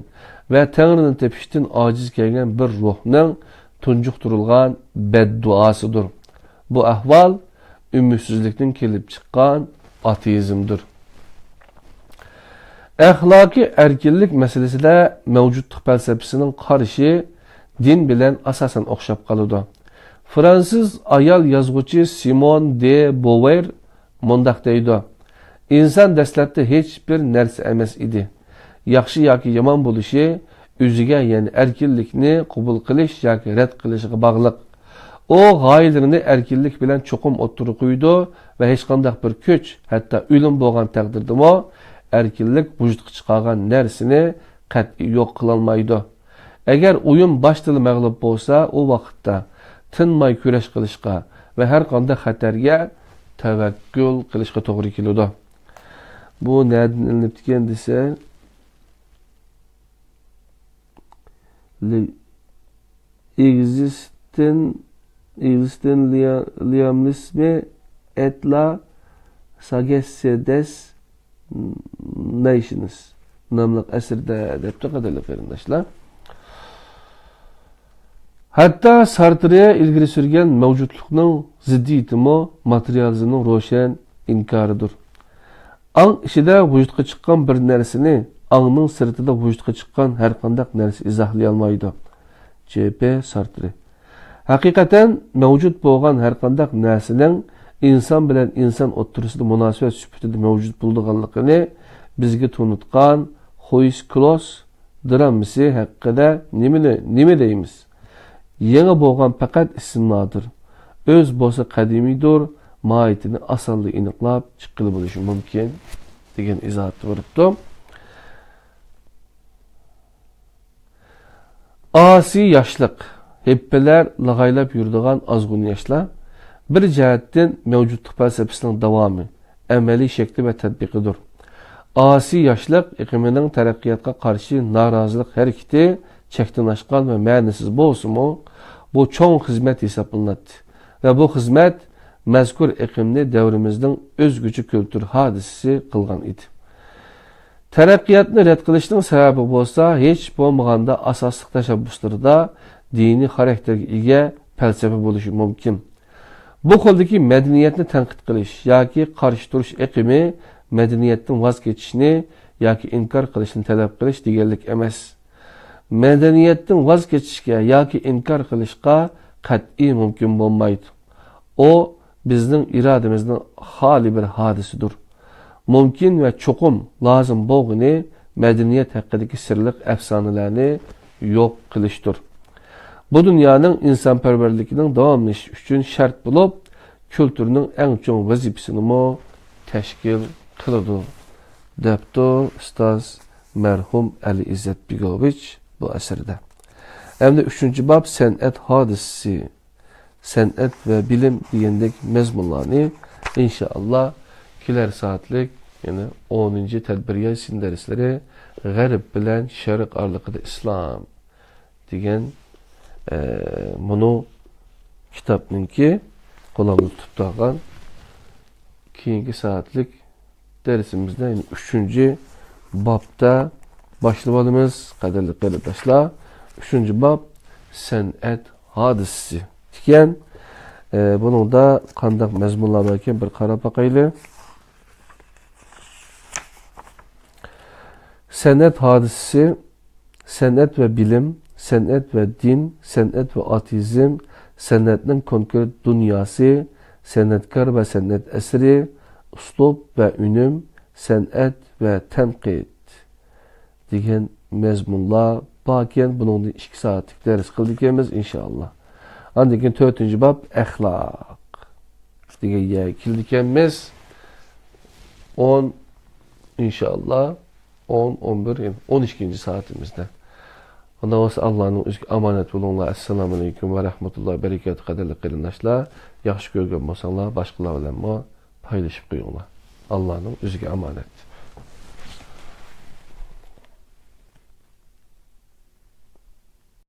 ۋە تەڭرىنى تېپىشتىن ئاجىز كەلگەن بىر روھنىڭ تۇنجۇقتۇرۇلغان بەددۇئاسىدۇر. بۇ ئەھۋال ئۈمىدسىزلىكتىن كېلىپ چىققان ئاتېئىزمدۇر. ئەخلاقىي ئەركىنلىك مەسىلىسىدە مەۋجۇتلۇق پەلسەپىسىنىڭ قارىشى دىن بىلەن ئاساسەن ئوخشاپ قالىدۇ. فرانسىز ئايال يازغۇچى سىمون دې بوۋېر مۇنداق دەيدۇ: «ئىنسان دەسلەپتە ھېچبىر نەرسە ئەمەس ئىدى. ياخشى ياكى يامان بولۇشى ئۆزىگە، يەنى ئەركىنلىكنى قوبۇل قىلىش ياكى رەت قىلىشىغا باغلىق. ئۇ غايىلىرىنى ئەركىنلىك بىلەن چوقۇم ئوتتۇرىغا قويىدۇ ۋە ھېچقانداق بىر كۈچ، ھەتتا ئۆلۈم بولغان تەقدىردىمۇ، ئەركىنلىك ۋۇجۇدقا چىقارغان نەرسىنى قەتئىي يوق قىلالمايدۇ. ئەگەر ئويۇن باشتىلا مەغلۇپ بولسا، ئۇ ۋاقىتتا تىنماي كۈرەش قىلىشقا ۋە ھەر قانداق خەتەرگە تەۋەككۈل قىلىشقا توغرا كېلىدۇ.» بۇ نەدىن ئېلىنىپتىكەن دېسە، لى-، ئېگزىستېن-، ئېگزىستېنلىيالىزمى ئەتلا ساگېسسە دەس نەيشنس ناملىق ئەسىرىدە دەپتۇ، قەدىرلىك قېرىنداشلار. ھەتتا سارترى ئىلگىرى سۈرگەن مەۋجۇتلۇقنىڭ زىددىيىتىمۇ ماتېرىيالىزمنىڭ روشەن ئىنكارىدۇر. ئاڭ ئىچىدە ۋۇجۇدقا چىققان بىر نەرسىنى ئاڭنىڭ سىرتىدا ۋۇجۇدقا چىققان ھەرقانداق نەرسە ئىزاھلىيالمايدۇ. جې پې سارترى. ھەقىقەتەن، مەۋجۇت بولغان ھەرقانداق نەرسىنىڭ ئىنسان بىلەن ئىنسان ئوتتۇرىسىدا مۇناسىۋەت سۈپىتىدە مەۋجۇت بولىدىغانلىقىنى بىزگە تونۇتقان خويس كلوس دراممىسى ھەققىدە نېمىنى، نېمە دەيمىز؟ يېڭى بولغان پەقەت ئىسىملاردۇر. ئۆز بولسا قەدىمىيدۇر، ماھىيىتىنى ئاسانلا ئېنىقلاپ چىققىلى بولۇشى مۇمكىن، دېگەن ئىزاھاتتا بېرىپتۇ. ئاسىي ياشلىق، ھىپپىلەر لاغايلاپ يۈرىدىغان ئازغۇن ياشلار، بىر جەھەتتىن مەۋجۇتلۇق پەلسەپىسىنىڭ داۋامى، ئەمەلىي شەكلى ۋە تەتبىقىدۇر. ئاسىي ياشلىق ئېقىمىنىڭ تەرەققىياتقا قارشى نارازىلىق ھەرىكىتى چەكتىن ئاشقان ۋە مەنىسىز بولسىمۇ، بۇ چوڭ خىزمەت ھېسابلىناتتى ۋە بۇ خىزمەت مەزكۇر ئېقىمنى دەۋرىمىزنىڭ ئۆزگىچە كۈلتۈر ھادىسىسى قىلغان ئىدى. تەرەققىياتنى رەت قىلىشنىڭ سەۋەبى بولسا، ھېچ بولمىغاندا ئاساسلىق تەشەببۇسلىرىدا دىنىي خاراكتېرگە ئىگە پەلسەپە بولۇشى مۇمكىن. بۇ خىلدىكى مەدەنىيەتنى تەنقىد قىلىش ياكى قارشى تۇرۇش ئېقىمى مەدەنىيەتتىن ۋاز كېچىشنى ياكى ئىنكار قىلىشنى تەلەپ قىلىش دېگەنلىك ئەمەس. مەدەنىيەتتىن ۋاز كېچىشكە ياكى ئىنكار قىلىشقا قەتئىي مۇمكىن بولمايدۇ. ئۇ بىزنىڭ ئىرادىمىزنىڭ خالىي بىر ھادىسىدۇر. مۇمكىن ۋە چوقۇم لازىم بولغىنى مەدەنىيەت ھەققىدىكى سىرلىق ئەپسانىلەرنى يوق قىلىشتۇر. بۇ دۇنيانىڭ ئىنسانپەرۋەرلىكىنىڭ داۋاملىشىشى ئۈچۈن شەرت بولۇپ، كۈلتۈرنىڭ ئەڭ چوڭ ۋەزىپىسىنىمۇ تەشكىل قىلىدۇ، دەپتۇ ئۇستاز مەرھۇم ئەلى ئىززەت بېگوۋىچ بۇ ئەسىرىدە. ئەمدى ئۈچىنچى باب، سەنئەت ھادىسىسى، سەنئەت ۋە بىلىم دېگەندەك مەزمۇنلارنى، ئىنشائاللا، كېلەر سائەتلىك، يەنى ئونىنچى تەدبىر ياسىن دەرسلىرى، غەرب بىلەن شەرق ئارىلىقىدا ئىسلام دېگەن، ئە، مۇنۇ كىتابنىڭكى قولۇمدا تۇتۇپ تۇرغان كېيىنكى سائەتلىك دەرسىمىزنى، يەنى ئۈچىنچى بابتا باشلىۋالىمىز، قەدىرلىك قېرىنداشلار. ئۈچىنچى باب، سەنئەت ھادىسىسى ئىكەن. ئە، بۇنىڭدا قانداق مەزمۇنلار باركەن، بىر قاراپ باقايلى. سەنئەت ھادىسىسى، سەنئەت ۋە بىلىم، سەنئەت ۋە دىن، سەنئەت ۋە ئاتېئىزم، سەنئەتنىڭ كونكرېت دۇنياسى، سەنئەتكار ۋە سەنئەت ئەسىرى، ئۇسلۇب ۋە ئۈنۈم، سەنئەت ۋە تەنقىد دېگەن مەزمۇنلار باركەن. بۇنىڭدىن ئىككى سائەتلىك دەرس قىلىدىكەنمىز، ئىنشائاللا. ئاندىن كېيىن تۆتىنچى باب ئەخلاق دېگەن يەرگە كېلىدىكەنمىز. ئون، ئىنشائاللا، ئون، ئون بىر، ئون ئىككىنچى سائىتىمىزدە. ئۇنداق بولسا، ئاللانىڭ ئۆزىگە ئامانەت بولۇڭلار. ئەسسالامۇ ئەلەيكۇم ۋە رەھمەتۇللاھى ۋە بەرىكاتۇ، قەدىرلىك قېرىنداشلار. ياخشى كۆرگەن بولساڭلار، باشقىلار بىلەنمۇ پايلىشىپ قويۇڭلار. ئاللانىڭ ئۆزىگە ئامانەت.